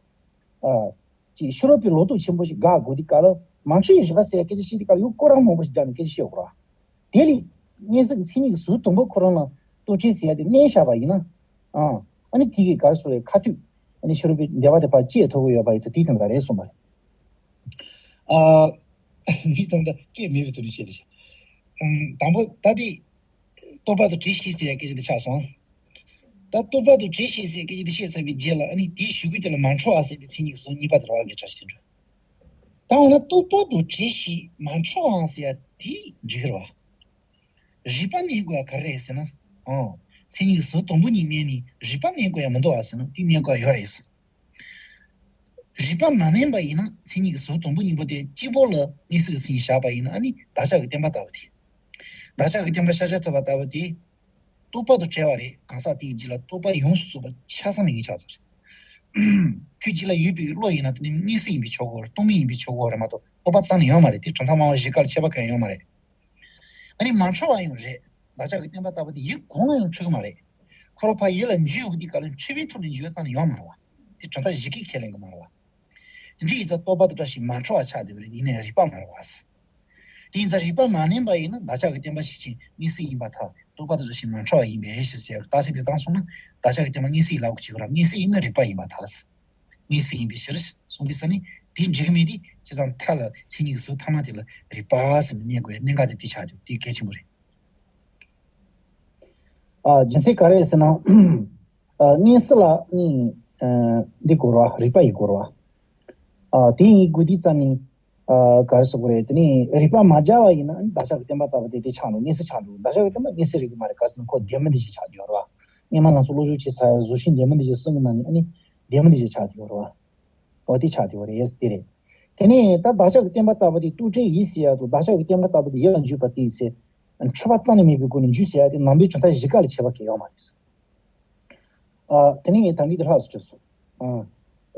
ཨ། ཅིག་ཕྱི་རོལ་པའི་ལོག་རྟོག་ཆེན་པོ་ཞིག་དགག་དགོས་དུས་སྐབས་ལ་མ་འཁྲུལ་རིག་པ་ཟེར་ཡ་སྐད་ཆ་བཤད་དུས་སྐབས་ལ་ཡང་སྐོར་ར་མང་པོ་ཞིག་རྒྱག་ནས་སྐད་ཆ་བཤད་དགོས་རེད། དེ་ལས་མངོན་གསལ་གྱི་མཚན་ཉིད་ཀྱི་གཟུགས་དང་པོ་ཁོ་རང་ལ་རྟོག་བྲལ་ཟེར་ཡ་དེ་བསྣན་བཞག་པ་ཡིན་ན། ཨ། ཨ་ནི་དེ་གི་ག་རེ་ཟེར་རེད། ཁ་ཐུག་ཨ་ནི་ཕྱི་རོལ་པའི་བདེན་པ་དེ་ཕར་བཅད་ཐུབ་ཀྱི་ཡོད་པ་ཡིན་ཙང་དེའི་དོན་དག་རེད་གསུངས་པ་རེད། ཨ། འདི་དོན་དག་སྐད་མེད་པའི་དོན་ནི་བཤད་རེད། ཨམ། དང་པོ་ད་དེ་རྟོག་པ་དང་བྲལ་ཤེས་ཟེར་ཡ་སྐད་ཆ་དེ་ཆགས་སོང་། ད་རྟོག་པ་དང་བྲལ་ཤེས་ཟེར་སྐད་ཆ་དེ་བཤད་ཚར་བའི་རྗེས་ལ་ཨ་ནི་དེའི་གཞུག་གུ་དེ་ལ་མ་འཁྲུལ་བ་ཟེར་ཏེ་མཚན་ཉིད་ཀྱི་གཟུགས་གཉིས་པ་དེ་ར་བ་གི་འདྲ་ཞིག་འགྲོ། ད་འོ་ན་རྟོག་པ་དང་བྲལ་ཤེས་མ་འཁྲུལ་བའང་ཟེར་ཡ་དེ་འགྲིག་གི་རེད་བ། རིག་པ་གནས་དགོས་ཡ་ག་རེ་རེད་ཟེར་ན། ཨོ། མཚན་ཉིད་གཟུགས་དང་པོ་ཉིད་མེད་ནི་རིག་པ་གནས་དགོས་ཡ་མི་འདུག་བ་ཟེར་ན་དེ་གནས་དགོས་ཡ་ཡོད་རེད་ཟེར། རིག་པ་མ་གནས་པ་ཡིན་ན་མཚན་ཉིད་ཀྱི་གཟུགས་དང་པོ་གཉིས་པོ་དེ་གཅིག་པོ་ལ་མངོན་གསལ་གྱི་མཚན་ཉིད་བཞག་པ་ཡིན་ན་ཨ་ནི་བདག་ཅག་གི་བརྟེན་པ་ལྟ་བུ་དེ། བདག་ཅག་གི་བརྟེན་པ་ཤཱཀྱ་ཐུབ་པ་ལྟ་བུ་དེ། རྟོག་པ་དང་བྲལ་བ་རེད། གང་ཟག་དེའི་རྒྱུད་ལ་རྟོག་པ་ཡོངས་སུ་རྫོགས་པ་ཆ་ཚང་མེད་མཁན་ཆགས་ཚར་རེད། ཁྱོད་རྒྱུད་ལ་ཡོད་པའི་བློ་ཡིན་ན་དེ་ནི་མངོན་གསལ་ཡིན་པས་ཆོག་གི་རེད། རྟོག་མེད་ཡིན་པས་ཆོག་གི་རེད་མ་གཏོགས་རྟོག་པ་རྩ་ནས་ཡོད་མ་རེད། དེ་གྲུབ་མཐའ་སྨྲ་བ་བཞི་ཀ་ལ་ཁྱད་པར་གང་ཡང་ཡོད་མ་རེད། ཨ་ནི་མ་འཁྲུལ་བ་ཡང་རེད། བདག་ཅག་གི་བརྟེན་པ་ལྟ་བུ་དེ་ཡུལ་གང་ལ་ཡང་འཁྲུལ་གི་མ་རེད། ཁོ་རང་ཕར་ཡུལ་ལ་འཇུག་ཡོང་དུས་སྐབས་ལ་འཁྲུལ་པའི་ཐོག་ནས་འཇུག་ཡ་རྩ་ནས་ཡོད་མ་རེད་བ། དེ་གྲུབ་མཐའ་བཞི་ཀས་ཁས་ལེན་གི་མ་རེད་བ། དེ་འདྲ་ཡིན་ཙང་རྟོག་པ་དང་བྲལ་ཞིང་མ་འཁྲུལ་བ་ཆགས་བསྡད་པ་རེད། ཡིན་ནའི་རིག་པ་མ་རེད་བ། དེ་ཡིན་ཙང་རིག་པ་མ་གནས་པ་ཡིན་ན་བདག་ཅག་གི་བརྟེན་པ་ཞིག་ཅིང་མངོན་གསལ་ཡིན་པར་ཐལ། རྟོག་པ་དང་བྲལ་ཞིང་མ་འཁྲུལ་བ་ཡིན་པས་ཞེས་ཟེར་ཡག་རྟགས་གསལ་དེ་བཏང་སོང་ན་བདག་ཅག་གི་བརྟེན་པ་མངོན་གསལ་ཡིན་ལབ་དགོས་ཀྱི་རེད། མངོན་གསལ་ཡིན་ན་རིག་པ་ཡིན་པར་ཐལ། མངོན་གསལ་ཡིན་པའི་ཕྱིར་གསུངས་དུས་ཙ་ནི་དེ་འགྲིག་གི་མེད་དེ། བྱས་ཙང་མཐའ་ལ་མཚན་ཉིད་ཀྱི་གཟུགས་ཐ་མ་དེ་ལ་རིག་པ་ཟེར་ནས་གནས་དགོས་གནད་འགག་དེ་དེ་ཆགས་འདུག་དེ་གལ་ཆེན་པོ་རེད། ཨ། རྒྱུ་མཚན་ག་རེ་ཟེར་ན། ཨ། མངོན་གསལ་ལ་ནི། ཨ། འདི་དགོས་རེད་བ། རིག་པ་ཡིན་དགོས་རེད་བ། ཨ། དེ་ཡིན་དགོས་དུས་ཙ་ནི། ཨ། ག་རེ་ཟེར་དགོས་རེད། དེ་ནི་རིག་པ་མ་སྦྱར་བ་ཡིན་ན་བདག་ཅག་གི་བརྟེན་པ་ལྟ་བུ་དེ་དེ་ཆགས་འགྲོ། མངོན་གསལ་ཆགས་འགྲོ། བདག་ཅག་གི་བརྟེན་པ་མངོན་གསལ་རིག་གི་མ་རེད། ག་རེ་ཟེར་ན་ཁོ་བདེན་པ་འདི་ཞིག་ཆགས་ཀྱི་ཡོད་རེད་བ། སྔོན་མ་ང་ཚོ་བློ་སྦྱོང་བྱས་ཚར་གཟུགས་ཅན་བདེན་པ་འདི་ཞིག་གསུང་གི་ནང་ནས་ཨ་ནི་བདེན་པ་འདི་ཞིག་ཆགས་ཀྱི་ཡོད་རེད་བ། འོ་དེ་ཆགས་ཀྱི་ཡོད་རེད། དེ་རེད། དེ་ནས་ད་བདག་ཅག་གི་བརྟེན་པ་ལྟ་བུ་དེ་རྟོག་བྲལ་ཡིན་ཟེར་ཡ་དང་བདག་ཅག་གི་བརྟེན་པ་ལྟ་བུ་དེ་ཡིད་ལ་འཇུག་པ་དེ་ཡིན་ཟེར། འཁྲུལ་པ་རྩ་ནས་མེད་པའི་སྒོ་ནས་འཇུག་ཟེར་ཡ་དེ་ནང་པའི་གྲུབ་མཐའ་བཞི་ཀ་ལ་ཁྱད་པར་གང་ཡང་ཡོད་མ་རེད། ཨ། དེ་ནས་ད་གིན་དེ་ལྷག་སུ་གྲུབ་སོང་། ཨ།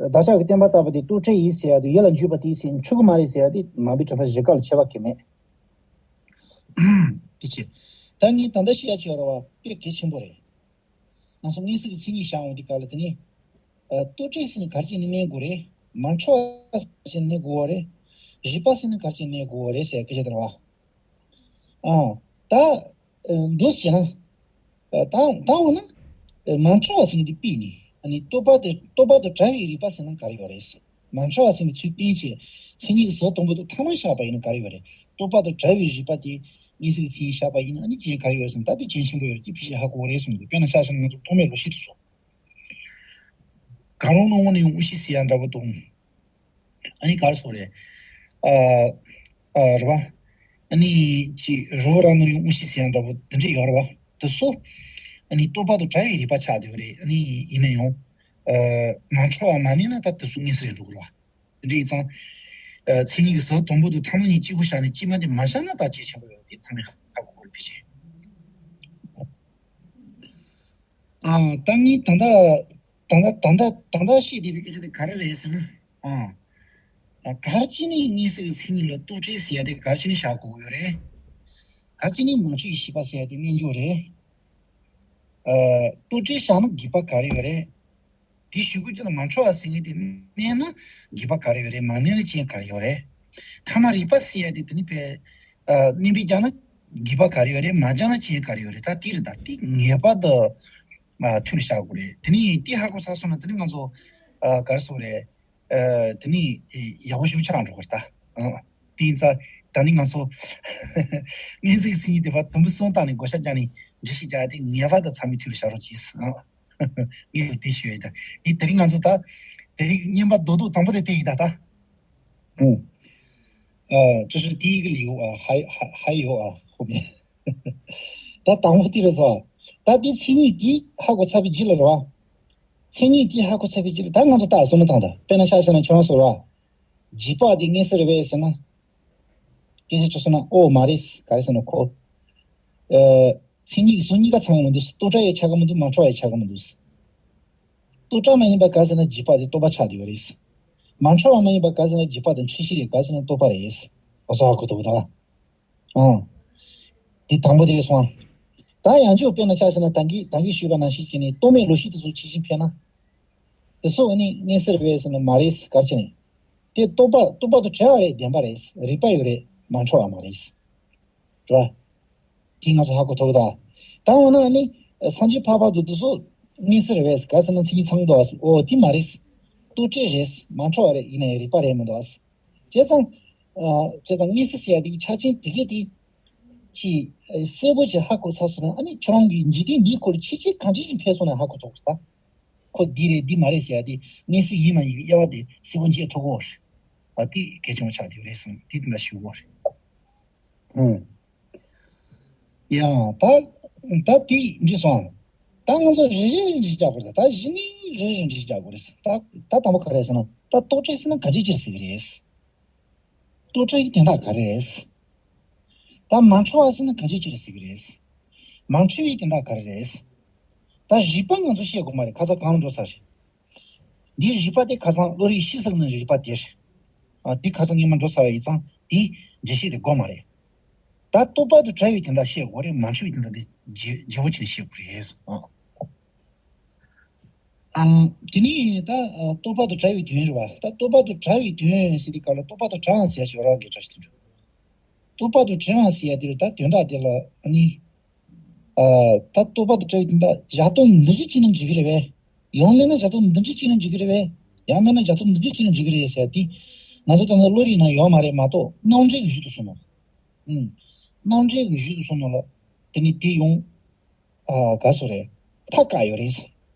བདག་ཅག་གི་བརྟེན་པ་ལྟ་བུ་དེ་རྟོག་བྲལ་ཡིན་ཟེར་ཡ་དེ་ཡིད་ལ་འཇུག་པ་དེ་ཡིན་ཟེར། འཁྲུལ་གི་མ་རེད་ཟེར་ཡ་དེ་ནང་པའི་གྲུབ་མཐའ་བཞི་ཀ་ལ་ཁྱད་པར་གང་ཡང་མེད། དེ་བྱས། ད་ངས་ད་ལྟ་བཤད་ཡ་ཆེ་བ་ར་བ་དཔེ་གལ་ཆེན་པོ་རེད། ང་ཚོ་མངོན་གསལ་གྱི་མཚན་ཉིད་བཞག་འོང་དུས་སྐབས་ལ་དེ་ནི། ཨ། རྟོག་བྲལ་ཟེར་ནས་ག་རེ་བྱས་ནས་གནས་དགོས་རེད། མ་འཁྲུལ་བ་ཟེར་ནས་གནས་དགོས་པ་རེད། རིག་པ་ཟེར་ནས་ག་རེ་བྱས་ནས་གནས་དགོས་པ་རེད་ཟེར་སྐད་ཆ་དེ་རེད་བ། ཨ། ད། ཨ། འདུག་ཟེར་ན། ཨ། ད་ད་འོ་ན། ཨ། མ་འཁྲུལ་བ་ཟེར་མཁན་དེ་ཕུད་ནས་ཨ་ནི་རྟོག་པ་དེ་རྟོག་པ་དང་བྲལ་བའི་རིག་པ་ཟེར་ན་ག་རེ་ཡོད་རེད་ཟེར། མ་འཁྲུལ་བ་ཟེར་ནས་ཚུར་བསྟན་བྱས་མཚན་ཉིད་ཀྱི་གཟུགས་དང་པོ་དེ་ཐ་མ་བཞག་པ་ཡིན་ན་ག་རེ་ཡོད་རེད། རྟོག་པ་དང་བྲལ་བའི་རིག་པ་དེ་མངོན་གསལ་གྱི་མཚན་ཉིད་བཞག་པ་ཡིན་ན་ཨ་ནི་རྒྱན་ག་རེ་ཡོད་རེད་ཟེར་ན། ད་དེ་རྒྱན་ཆེན་པོ་ཡོད་རེད། དེ་ཕལ་ཆེར་ཧ་གོ་གི་རེད་གསུངས་འདུག་དཔེར་ན་ཆ་བཞག་ན་ང་ཚོ་རྟོག་མེད་བློ་ཤེས་དེ་ཚོ། གང་རུང་སྣང་ངོ་ནས་ཡང་དབང་ཤེས་ཟེར་ཡ་འདྲ་པོ་དང་། ཨ་ནི་ག་རེ་ཟེར་དགོས་རེད། ཨ། ཨ། རེད་བ། ཨ་ནི་ཅིག་རོ་ར་ནོ་ཡང་དབང་ཤེས་ཟེར་ཡ་འདྲ་པོ་དེ་འདྲ་ཡོད་རེད་བ། དེ་ཚོ། ཨ་ནི་རྟོག་པ་དང་བྲལ་བའི་རིག་པ་ཆགས་བསྡད་ཡོད་རེད། ཨ་ནི་ཡིན་ན་ཡང་། ཨ། མ་འཁྲུལ་བ་མ་གནས་ན་ད་དེ་ཚོ་མངོན་གསལ་རེད་འགྲོ་གི་རེད་བ། དེ་འདྲ་ཡིན་ཙང་། ཨ། མཚན་ཉིད་ཀྱི་གཟུགས་དང་པོ་དང་ཐ་མ་གཉིས་གཅིག་པུ་བཞག་ནས་གཅིག་མ་དེ་མ་བཞག་ན་ད་ཇེ་ཆེན་པོ་ཡོད་རེད། དེ་ཚང་མས་ཧ་གོ་དགོས་རེད་ཕལ་ཆེར། ཨ། ད་ངས་ད་ལྟ་ད་ལྟ་ད་ལྟ་ད་ལྟ་བཤད་བསྡད་པའི་སྐད་ཆ་དེ་ག་རེ་རེད་ཟེར་ན། ཨ། ཨ། ག་རེ་བྱས་ནས་མངོན་གསལ་གྱི་མཚན་ཉིད་ལ་རྟོག་བྲལ་ཟེར་ཡ་དེ་ག་རེ་བྱས་ནས་བཞག་དགོས་ཀྱི་ཡོད་རེད། ག་རེ་བྱས་ནས་མ་འཁྲུལ་གྱི་ཤེས་པ་ཟེར་ཡ་དེ་རྣལ་འབྱོར་རེད། ཨ། རྟོག་བྲལ་བཞག་ན་དགོས་པ་ག་རེ་ཡོད་རེད། དེའི་གཞུག་གུ་དེ་ལ་མ་འཁྲུལ་བ་ཟེར་མཁན་དེ་གནས་ན་དགོས་པ་ག་རེ་ཡོད་རེད། མ་གནས་ན་རྐྱེན་ག་རེ་ཡོད་རེད། ཐ་མ་རིག་པ་ཟེར་ཡ་དེ་དེ་ནི་ཕལ། ཨ། གནས་པའི་རྒྱ་ན། དགོས་པ་ག་རེ་ཡོད་རེད། མ་སྦྱངས་ན་བྱེད་ག་རེ་ཡོད་རེད། ད་དེ་རེད། ད་དེ་ངེས་པར་དུ་ཨ་ཐུགས་ལ་བཞག་དགོས་རེད། དེ་ནས་དེ་ཧ་གོ་ཚར་སོང་ན་དེ་ནས་ང་ཚོ་ཨ་ག་རེ་ཟེར་དགོས་རེད། ཨ་དེ་ནས་ཡག་པོ་ཞེ་པོ་ཆགས་འགྲོ་གི་རེད་ད། ཨ་དེ་ཡིན་ཙང་ད་ནི་ང་ཚོ་སྔོན་ཚིག་མཚན་ཉིད་དེ་བར་དུམ་བུ་གསུམ་བཏང་ནས་བགོ་བཤའ་རྒྱག་ནས་འགྲེལ་བཤད་རྒྱག་ཡ་དེ་ངེས་པར་དུ་ཚང་མས་ཐུགས་ལ་བཞག་རོགས་གྱིས། ཨ། ངས་དེ་ཞུ་ཡ་ད། དེ་དེ་རིང་ང་ཚོ་ད་དེ་རིང་བརྙན་པར་རྡོག་རྡོག་དང་པོ་དེ་དེ་ཡིན་ད་ད། ཨུ། ཨ་ཅོ་ཅོ་དེ་གི་ལིའུ་ཨ་ཧའི་ཧའི་ཧའི་ཡོ་ཨ་ཧོ་མེ། ད་དང་པོ་དེ་རེད་ཟ། ད་དེ་མཚན་ཉིད་དེ་ཧ་གོ་ཚར་བའི་རྗེས་ལ་རེད་བ། མཚན་ཉིད་དེ་ཧ་གོ་ཚར་བའི་རྗེས་ལ་ད་ང་ཚོ་ད་བསམ་བློ་བཏང་ད། དཔེར་ན་ཆ་བཞག་ན་ཁྱོད་རང་ཚོ་རེད་བ། འཇིགས་པ་དེ་མངོན་གསལ་རེད་པས་ཟེར་ན། མངོན་གསལ་ཆགས་སོང་ན་ཨོ་མ་རེད། ག་རེ་ཟེར་ན་ཁོ། ཨ། མཚན་ཉིད་ཀྱི་གཟུགས་གཉིས་ཀ་ཚང་བ་མི་འདུག་རྟོག་བྲལ་ཡང་ཆགས་ཀྱི་མི་འདུག་མ་འཕྲོ་བ་ཡང་ཆགས་ཀྱི་མི་འདུག་རྟོག་བྲལ་མ་ཡིན་པ་ག་ཟེར་ན་འཇིགས་པ་དེ་རྟོག་པ་ཆགས་བསྡད་ཡོད་རེད། མ་འཕྲོ་བ་མ་ཡིན་པ་ག་ཟེར་ན་འཇིགས་པ་དེ་འཁྲུལ་གཞི་རེད། ག་ཟེར་ན་རྟོག་པ་རེད། ཨོ་ཙོ་ཧ་གོ་ཐུབ་ད། ཨང་། འདི་དང་པོ་དེ་རེད་སོང་ཨ། ད་ཡང་ཅུང་དཔེར་ན་ཆ་བཞག་ན་ད་གིན་ད་གིན་ཞུས་པ་ནང་བཞིན་བྱས་ནས་རྟོག་མེད་ལོག་ཤེས་དེ་ཚོ་ཕྱི་བཞིན་འཕེལ་ན། དེ་ཚོ་ཨ་ནི་མངོན་གསལ་རེད་པས་ཟེར་ན་མ་རེད་ག་རེ་བྱས་ནས། དེ་རྟོག་པ་རྟོག་པ་དང་བྲལ་བ་རེད། བདེན་པ་རེད། རིག་པ་ཡོད་རེད། མ་འཕྲོ་བ་མ་རེད། རེད་བ། དེ་ང་ཚོ་ཧ་གོ་ཐུབ་ད། ད་འོ་ན་ཨ་ནི་སངས་རྒྱས་འཕགས་པ་དང་དེ་ཚོ་མངོན་གསལ་རེད་པས་ག་ཟེར་ན་མཚན་ཉིད་ཚང་འདུག་ཨ། ཨོ་དེ་མ་རེད། རྟོག་བྲལ་རེད། མ་འཕྲོ་བ་རེད། ཡིན་ན་ཡང་རིག་པ་རེད་མི་འདུག་ཨ། བྱས་ཙང་། ཨ། བྱས་ཙང་མངོན་གསལ་ཟེར་ཡ་དེ་གི་ཆ་རྐྱེན་དེ་གས་དེ། ཅིག་གསལ་པོ་ཅིག་ཧ་གོ་ཚར་སོང་ན་ཨ་ནི་ཁྱོད་རང་གི་འཇིག་རྟེན་འདིའི་སྐོར་ཕྱི་ཕྱི་གང་ཅི་ཞིག་འཕེལ་སོང་ན་ཧ་གོ་ཐུབ་ས། ཁོ་འདི་རེད་འདི་མ་རེད་ཟེར་ཡ་དེ་མངོན་གསལ་ཡིན་མ་ཡིན་གྱི་དབྱེ་བ་དེ་གསལ་པོ་འབྱེད་ཐུབ་ཀྱི་ཡོད་རེད། ཨ་དེ་གལ་ཆེན་པོ་ཆགས་བསྡད་ཡོད་རེད་བསམ་དེ་དེ་འདྲ་ཞུ་གི་ཡོད་རེད། ཨུམ། ཡང་ད་ད་དེ་འདྲི་སོང་། ད་ང་ཚོ་རེ་རེ་འདྲི་རྒྱག་དགོས་རེད། ད་གཞི་ནས་རེ་རེ་འདྲི་རྒྱག་དགོས་རེད། ད་ད་དང་པོ་ག་རེ་ཟེར་ན་ད་རྟོག་བྲལ་ཟེར་ན་ག་ཅི་ཅི་ཟེར་གི་རེད། རྟོག་བྲལ་གྱི་དོན་དག་ག་རེ་རེད། ད་མ་འཕྲོ་བ་ཟེར་ན་ག་ཅི་ཅི་རེད་ཟེར་གི་རེད། མ་འཕྲོ་བའི་དོན་དག་ག་རེ་རེད། ད་རིག་པ་ང་ཚོ་ཤེས་དགོས་མ་རེད། ཁ་ཚ་གང་འགྲོ་ས་རེད། འདིའི་རིག་པ་དེ་ཁ་སང་བློ་རིག་ཤེས་ཟེར་ནི་རིག་པ་དེ་རེད། ཨ་དེ་ཁ་སང་སྔོན་མ་འགྲོ་ཚར་བ་ཡིན་ཙང་དེའི་འགྲེལ་བཤད་དེ་དགོས་མ་རེད། ད་རྟོག་པ་དང་བྲལ་བའི་དོན་དག་ཤེས་དགོས་རེད། མ་འཕྲོ་བའི་དོན་དག་དེ་རྗེ་རྗེ་བོ་ཅིག་ཤེས་དགོས་རེད། ཨ། ཨང་། དེ་ནས་ད་རྟོག་པ་དང་བྲལ་བའི་དོན་རེད་བ། ད་རྟོག་པ་དང་བྲལ་བའི་དོན་ཟེར་དུས་སྐབས་ལ་རྟོག་པ་དང་བྲལ་བ་ཟེར་ཡ་ཞིག་རང་གི་འདྲ་ཞིག་འདུག་རྟོག་པ་དང་བྲལ་བ་ཟེར་ཡ་དེ་རུ་ད་དོན་དག་དེ་ལ་ཨ་ནི། ཨ་ད་རྟོག་པ་དང་བྲལ་བའི་དོན་དག་བཞག་སྟངས་འདི་འདྲ་ཅིག་ན་འགྲིག་གི་རེད་པས། ཡང་མིན་ན་བཞག་སྟངས་འདི་འདྲ་ཅིག་ན་འགྲིག་གི་རེད་པས། ཡང་མིན་ན་བཞག་སྟངས་འདི་འདྲ་ཅིག་ན་འགྲིག་གི་རེད་ཟེར་ཡ་དེ། ང་ཚོ་ད་ནི་བློ་རིག་ནང་ཡོད་མ་རེད་མ་གཏོགས་རྣམ་འགྲེལ་གྱི་གཞུང་དུ་སོང་ནོ། ཨུམ། རྣམ་འགྲེལ་གྱི་གཞུང་དུ་སོང་ནོ་ལ། དེ་ནི་དེ་ཡོང་། ཨ་ག་སོ་རེད། མཐའ་བཀག་ཡོད་རེད།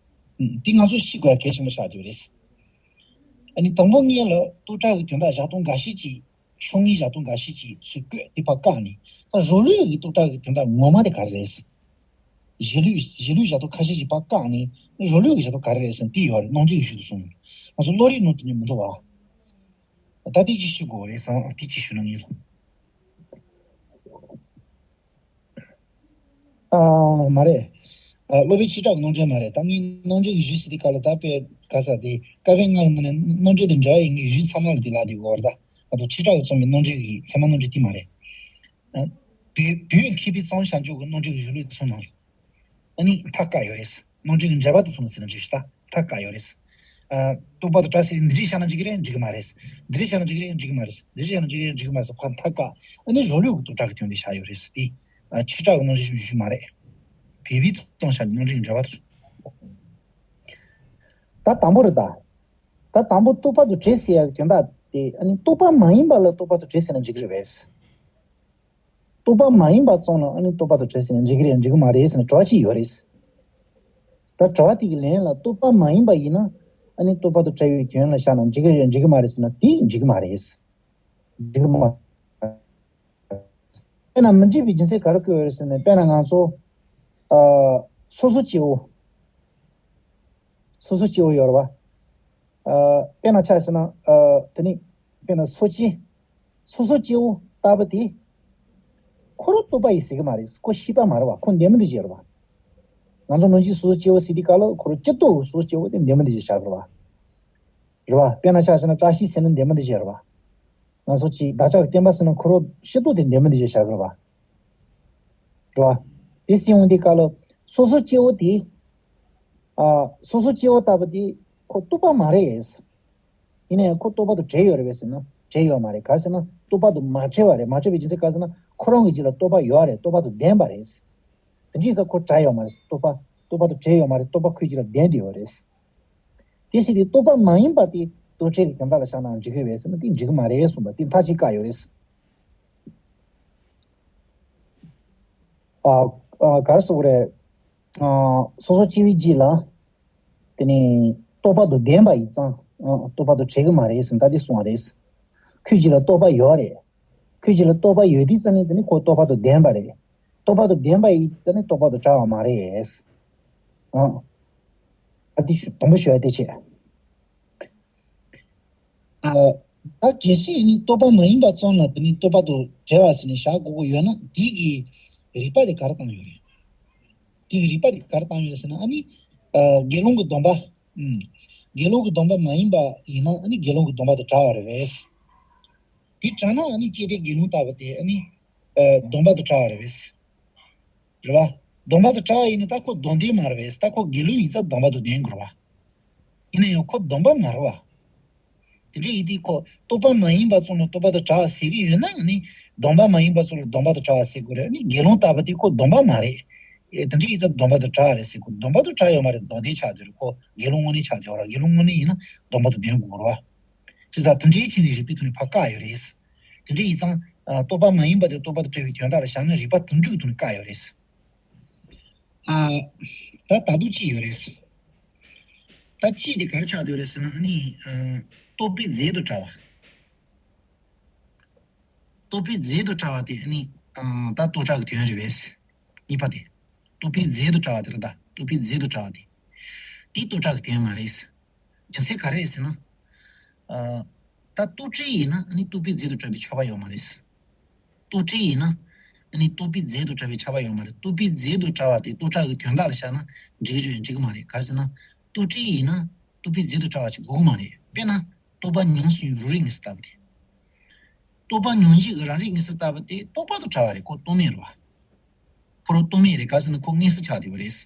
ཨུམ། དེ་ང་ཚོ་ཤེས་དགོས་གལ་ཆེན་པོ་ཆགས་ཡོད་རེད། ཨ་ནི་དང་པོ་ངས་ལ་རྟོག་བྲལ་གྱི་དོན་དག་བཞག་སྟངས་འགའ་ཤས་ཀྱིས་ཕྱོགས་སྔོན་བཞག་སྟངས་འགའ་ཤས་ཀྱིས་ཚུར་བཀོད་དེ་ཕར་བཀག་ནས་ད་རང་ལུགས་ཀྱི་རྟོག་བྲལ་གྱི་དོན་དག་ངོ་མ་དེ་ག་རེ་རེད། གཞི་ལུས་གཞི་ལུས་བཞག་སྟངས་ཁ་ཤས་ཀྱིས་ཕར་བཀག་ནས་རང་ལུགས་ཀྱི་བཞག་སྟངས་ག་རེ་རེད་ཟེར་ན་དེ་ཡོད་རེད། རྣམ་འགྲེལ་གྱི་གཞུང་དུ་སོང་། ང་ཚོ་བློ་རིག་ནང་དེ་ནི་མི་འདུག་བ། ད་དེ་ཅིག་ཞུ་དགོས་རེད་བསམ། དེ་ཅིག་ཞུ་ན་ངེས་ལ། ཨ་མ་རེད། ཨ་སློབ་དཔོན་ཆོས་གྲགས་ཀྱི་རྣམ་འགྲེལ་མ་རེད། ད་ངས་རྣམ་འགྲེལ་གྱི་གཞུང་ཟེར་དུས་སྐབས་ལ་ད་དཔེ་ག་ས་དེ་བཀའ་པོད་ལྔ་ཡི་ནང་ནས་རྣམ་འགྲེལ་དང་འབྲེལ་བ་ཡིན་གྱི་གཞུང་ཚང་མ་ལ་དེ་ལབ་དེ་གོ་བར་ད་ང་ཚོ་ཆོས་གྲགས་ཀྱིས་རྩོམ་པའི་རྣམ་འགྲེལ་གྱི་ཚད་མ་རྣམ་འགྲེལ་དེ་མ་རེད། ཨ་བོད་བོད་མཁས་པའི་གཙང་བྱང་ཕྱོགས་ཀྱི་རྣམ་འགྲེལ་གྱི་གཞུང་ལུགས་དེ་ཚོ་ནང་ལ་ཨ་ནི་མཐའ་བཀག་ཡོད་རེད། རྣམ་འགྲེལ་གྱི་འགྲེལ་པ་དེ་ཚོ་ནང་ཟེར་ན་འགྲིག་ཤག་ད་མཐའ་བཀག་ཡོད་རེད། ཨ་རྟོག་པ་དང་བྲལ་ཟེར་འདི་འདྲས་བཞག་ན་འགྲིག་གི་རེད། འགྲིག་གི་མ་རེད། འདི་འདྲས་བཞག་ན་འགྲིག་གི་རེད། འགྲིག་གི་མ་རེད། འདི་འདྲས་བཞག་ན་འགྲིག་གི་རེད། འགྲིག་གི་མ་རེད་ཟེར་ཕར་མཐའ་བཀག་ཨ་ནི་རང་ལུགས་ཀྱི་རྟོག་བྲལ་གྱི་དོན་དེ་བཞག་ཡོད་རེད་ཟེར་ཏེ། ཨ་ཆོས་གྲགས་ཀྱི་རྣམ་འགྲེལ་ཞིག་མ་རེད། བོད་པའི་གཙང་བྱང་གི་རྣམ་འགྲེལ་གྱི་འགྲེལ་པ་དེ་ཚོ། ད་དང་པོ་རེད་ད། ད་དང་པོ་རྟོག་པ་དང་བྲལ་ཟེར་ཡག་གི་དོན་དག་དེ་ཨ་ནི་རྟོག་པ་མ་ཡིན་པ་ལ་རྟོག་པ་དང་བྲལ་ཟེར་ན་འགྲིག་གི་རེད་པས། རྟོག་པ་མ་ཡིན་པ་ཙམ་ལ་ཨ་ནི་རྟོག་པ་དང་བྲལ་ཟེར་ན་འགྲིག་གི་རེད་འགྲིག་གི་མ་རེད་ཟེར་ན་དྲི་བ་གཅིག་ཡོད་རེད། ད་དྲི་བ་དེ་གི་ལན་ལ་རྟོག་པ་མ་ཡིན་པ་ཡིན་ན་ཨ་ནི་རྟོག་པ་དང་བྲལ་བའི་དོན་ལ་བཞག་ན་འགྲིག་གི་རེད་འགྲིག་གི་མ་རེད་ཟེར་ན་དེ་འགྲིག་གི་མ་རེད། འགྲིག་གི་མ་རེད། དཔེར་ན་མི་འགྲིག་པའི་རྒྱུ་མཚན་ག་རེ་བཀོད་ཡོད་རེད་ཟེར་ན། དཔེར་ན་ང་ཚོ་ཨ་སོ་སོ་སྐྱེ་བོ། སོ་སོ་སྐྱེ་བོ་ཡོད་རེད་བ། ཨ་དཔེར་ན་ཆ་བཞག་ན་ཨ་དེ་ནི་དཔེར་ན་སོ་སྐྱེ། སོ་སོ་སྐྱེ་བོ་ལྟ་བུ་དེ། ཁོ་རང་རྟོག་པ་ཡིན་ཟེར་གི་མ་རེད། ཁོ་ཤེས་པ་མ་རེད་བ། ཁོ་འདི་མོ་འདི་བྱས་རེད་བ། ང་ཚོ་ནང་བཞིན་སོ་སོ་སྐྱེ་བོ་ཟེར་དུས་སྐབས་ལ་ཁོ་རང་སྤྱི་ལྡོག་གི་སོ་སོ་སྐྱེ་བོ་དེ་འདི་མོ་འདི་བྱས་བཞག་གི་རེད་བ། རེད་བ། དཔེར་ན་ཆ་བཞག་ན་བཀྲ་ཤིས་ཟེར་ན་འདི་མོ་འདི་བྱས་རེད་བ། ང་ཚོ་གཅིག་བདག་ཅག་གི་བསྟན་པ་ཟེར་ན་ཁོ་རང་སྤྱི་ལྡོག་དེ་འདི་མོ་འདི་བྱས་བཞག་གི་རེད་བ། རེད་བ། དེ་སྲིད་འོང་དུས་སྐབས་ལ་སོ་སོ་སྐྱེ་བོ་དེ། ཨ་སོ་སོ་སྐྱེ་བོ་ལྟ་བུ་དེ་ཁོ་རྟོག་པ་མ་རེད། ཡིན་ན་ཡང་ཁོ་རྟོག་པ་དང་བྲལ་ཡོད་རེད་པས་ཟེར་ན་བྲལ་ཡོད་མ་རེད། ག་རེ་ཟེར་ན་རྟོག་པ་དང་མ་བྲལ་བ་རེད། མ་བྲལ་བའི་རྒྱུ་མཚན་ག་རེ་ཟེར་ན་ ཁོ་རང་གི་རྒྱུད་ལ་རྟོག་པ་ཡོད་རེད། རྟོག་པ་དང་ལྡན་པ་རེད། དེ་འདྲ་ཡིན་ཙང་ཁོ་བྲལ་ཡོད་མ་རེད། རྟོག་པ་རྟོག་པ་དང་བྲལ་ཡོད་མ་རེད། རྟོག་པ་ཁོའི་རྒྱུད་ལ་ལྡན་བསྡད་ཡོད་རེད། དེ་བཞིན་དུ་རྟོག་པ་མ་ཡིན་པ་དེ་རྟོག་བྲལ་གྱི་དོན་དག་ལ་བཞག་ནའང་འགྲིག་གི་རེད་ཟེར་ན་དེ་འགྲིག་གི་མ་རེད་གསུངས་པ་དེ་མཐའ་གཅིག་བཀག་ཡོད་རེད། ཨ་ཨ་ག་རེ་ཟེར་དགོས་རེད། ཨ་སོ་སོ་སྐྱེ་བོའི་རྒྱུད་ལ་དེ་ནི་རྟོག་པ་དང་ལྡན་པ་ཡིན་ཙང་ཨ་རྟོག་པ་དང་བྲལ་གི་མ་རེད་ཟེར་ད་དེ་གསུངས་པ་རེད། ཁོའི་རྒྱུད་ལ་རྟོག་པ་ཡོད་རེད། ཁོའི་རྒྱུད་ལ་རྟོག་པ་ཡོད་དུས་ཙམ་ནས་དེ་ནི་ཁོ་རྟོག་པ་དང་ལྡན་པ་རེད། རྟོག་པ་དང་ལྡན་པ་ཡིན་ཙམ་ནས་རྟོག་པ་དང་བྲལ་བ་མ་རེད། ཨ་ཨ་དེ་ཞུ་དང་པོ་ཞུ་ཡ་དེ་བྱས། ཨ། ད་གལ་སྲིད་ནི་རྟོག་པ་མ་ཡིན་པ་ཙམ་ལ་དེ་ནི་རྟོག་པ་དང་བྲལ་བ་ཟེར་ནས་བཞག་དགོས་ཀྱི་ཡོད་ན་དེའི་གི་རིགས་པ་དེ་ག་རེ་བཏང་ཡོད་རེད། དེའི་རིགས་པ་དེ་ག་རེ་བཏང་ཡོད་རེད་ཟེར་ན་ཨ་ནི། ཨ་དགེ་སློང་གི་སྡོམ་པ། ཨུམ། དགེ་སློང་གི་སྡོམ་པ་མ་ཡིན་པ་ཡིན་ན་ཨ་ནི་དགེ་སློང་གི་སྡོམ་པ་དང་བྲལ་བ་རེད་པས། དེ་བྲལ་ན་ཨ་ནི་ཅི་སྟེ་དགེ་སློང་ལྟ་བུ་དེ་ཨ་ནི། ཨ་སྡོམ་པ་དང་བྲལ་བ་རེད་པས། རེད་བ། སྡོམ་པ་དང་བྲལ་བ་ཡིན་ན་ད་ཁོ་སྡོམ་ལྡན་མ་རེད་པས། ད་ཁོ་དགེ་སློང་ཡིན་ཙང་སྡོམ་པ་དང་ལྡན་དགོས་རེད་བ། ཡིན་ན་ཡང་ཁོ་སྡོམ་པ་མ་རེད་བ། དེ་འདྲ་ཡིན་དུས་ཁོ་རྟོག་པ་མ་ཡིན་པ་ཙམ་ལ་རྟོག་པ་དང་བྲལ་བ་ཟེར་གྱི་ཡོད་ན་ནི་སྡོམ་པ་མ་ཡིན་པ་ཙམ་ལ་སྡོམ་པ་དང་བྲལ་བ་ཟེར་དགོས་རེད། ནི་དགེ་སློང་ལྟ་བུ་དེ་ཁོ་སྡོམ་པ་མ་རེད། ཨེ་དེ་འདྲ་ཡིན་ཙང་སྡོམ་པ་དང་བྲལ་བ་རེད་ཟེར་དགོས། སྡོམ་པ་དང་བྲལ་ཡོད་མ་རེད། སྡོམ་ལྡན་ཆགས་བསྡད་རེད། ཁོ་དགེ་སློང་དངོས་གནས་ཆགས་བསྡད་ཡོད་རེད། དགེ་སློང་དངོས་གནས་ཡིན་ན་སྡོམ་པ་དང་ལྡན་དགོས་རེད་བ། བྱས་ཙང་དེ་འདྲའི་ཆ་ནས་རིགས་པའི་ཐོག་ནས་ཕར་བཀག་ཡོད་རེད། དེ་འདྲ་ཡིན་ཙང་ཨ་རྟོག་པ་མ་ཡིན་པ་དེ་རྟོག་པ་དང་བྲལ་བའི་དོན་དག་ལ་བཞག་ན་རིགས་པ་དོན་འགྲུབ་ཀྱི་ཐོག་ནས་བཀག་ཡོད་རེད། ཨ། ད་ད་དུང་གཅིག་ཡོད་རེད། ད་གཅིག་དེ་ག་རེ་ཆགས་བསྡད་ཡོད་རེད་ཟེར་ན་ཨ་ནི་ཨ་རྟོག་པའི་རྫས་དང་བྲལ་བ། རྟོག་པའི་རྫས་དང་བྲལ་བ་དེ་ཨ་ནི་ཨ་ད་རྟོག་བྲལ་གྱི་དོན་རེད་པས། གཉིས་པ་དེ། རྟོག་པའི་རྫས་དང་བྲལ་བ་དེ་རེད་ད། རྟོག་པའི་རྫས་དང་བྲལ་བ་དེ། དེ་རྟོག་བྲལ་གྱི་དོན་མ་རེད། རྒྱུ་མཚན་ག་རེ་རེད་ཟེར་ན། ཨ། ད་རྟོག་བྲལ་ཡིན་ན་ཨ་ནི་རྟོག་པའི་རྫས་དང་བྲལ་བའི་ཆགས་པ་ཡོད་མ་རེད། རྟོག་བྲལ་ཡིན་ན་ཨ་ནི་རྟོག་པའི་རྫས་དང་བྲལ་བའི་ཆགས་པ་ཡོད་མ་རེད། རྟོག་པའི་རྫས་དང་བྲལ་བ་དེ་རྟོག་བྲལ་གྱི་དོན་དག་ལ་བཞག་ན་འགྲིག་རེད་འགྲིག་གི་མ་རེད། ག་རེ་ཟེར་ན། རྟོག་བྲལ་ཡིན་ན་རྟོག་པའི་རྫས་དང་བྲལ་བ་ཞིག་དགོས་ཀྱི་མ་རེད། དཔེར་ན་རྟོག་པ་མྱོང་བཞིན་རང་རིག་གནས་སུ་ལྟ་བུ་དེ། རྟོག་པ་མྱོང་བྱེད་ཀྱི་རང་རིག་གནས་སུ་ལྟ་བུ་དེ་རྟོག་པ་དང་བྲལ་བ་རེད། ཁོ་རྟོག་མེད་རེད་བ། ཁོ་རང་རྟོག་མེད་རེད། ག་རེ་ཟེར་ན་ཁོ་མངོན་སུམ་ཆགས་བསྡད་པ་རེད།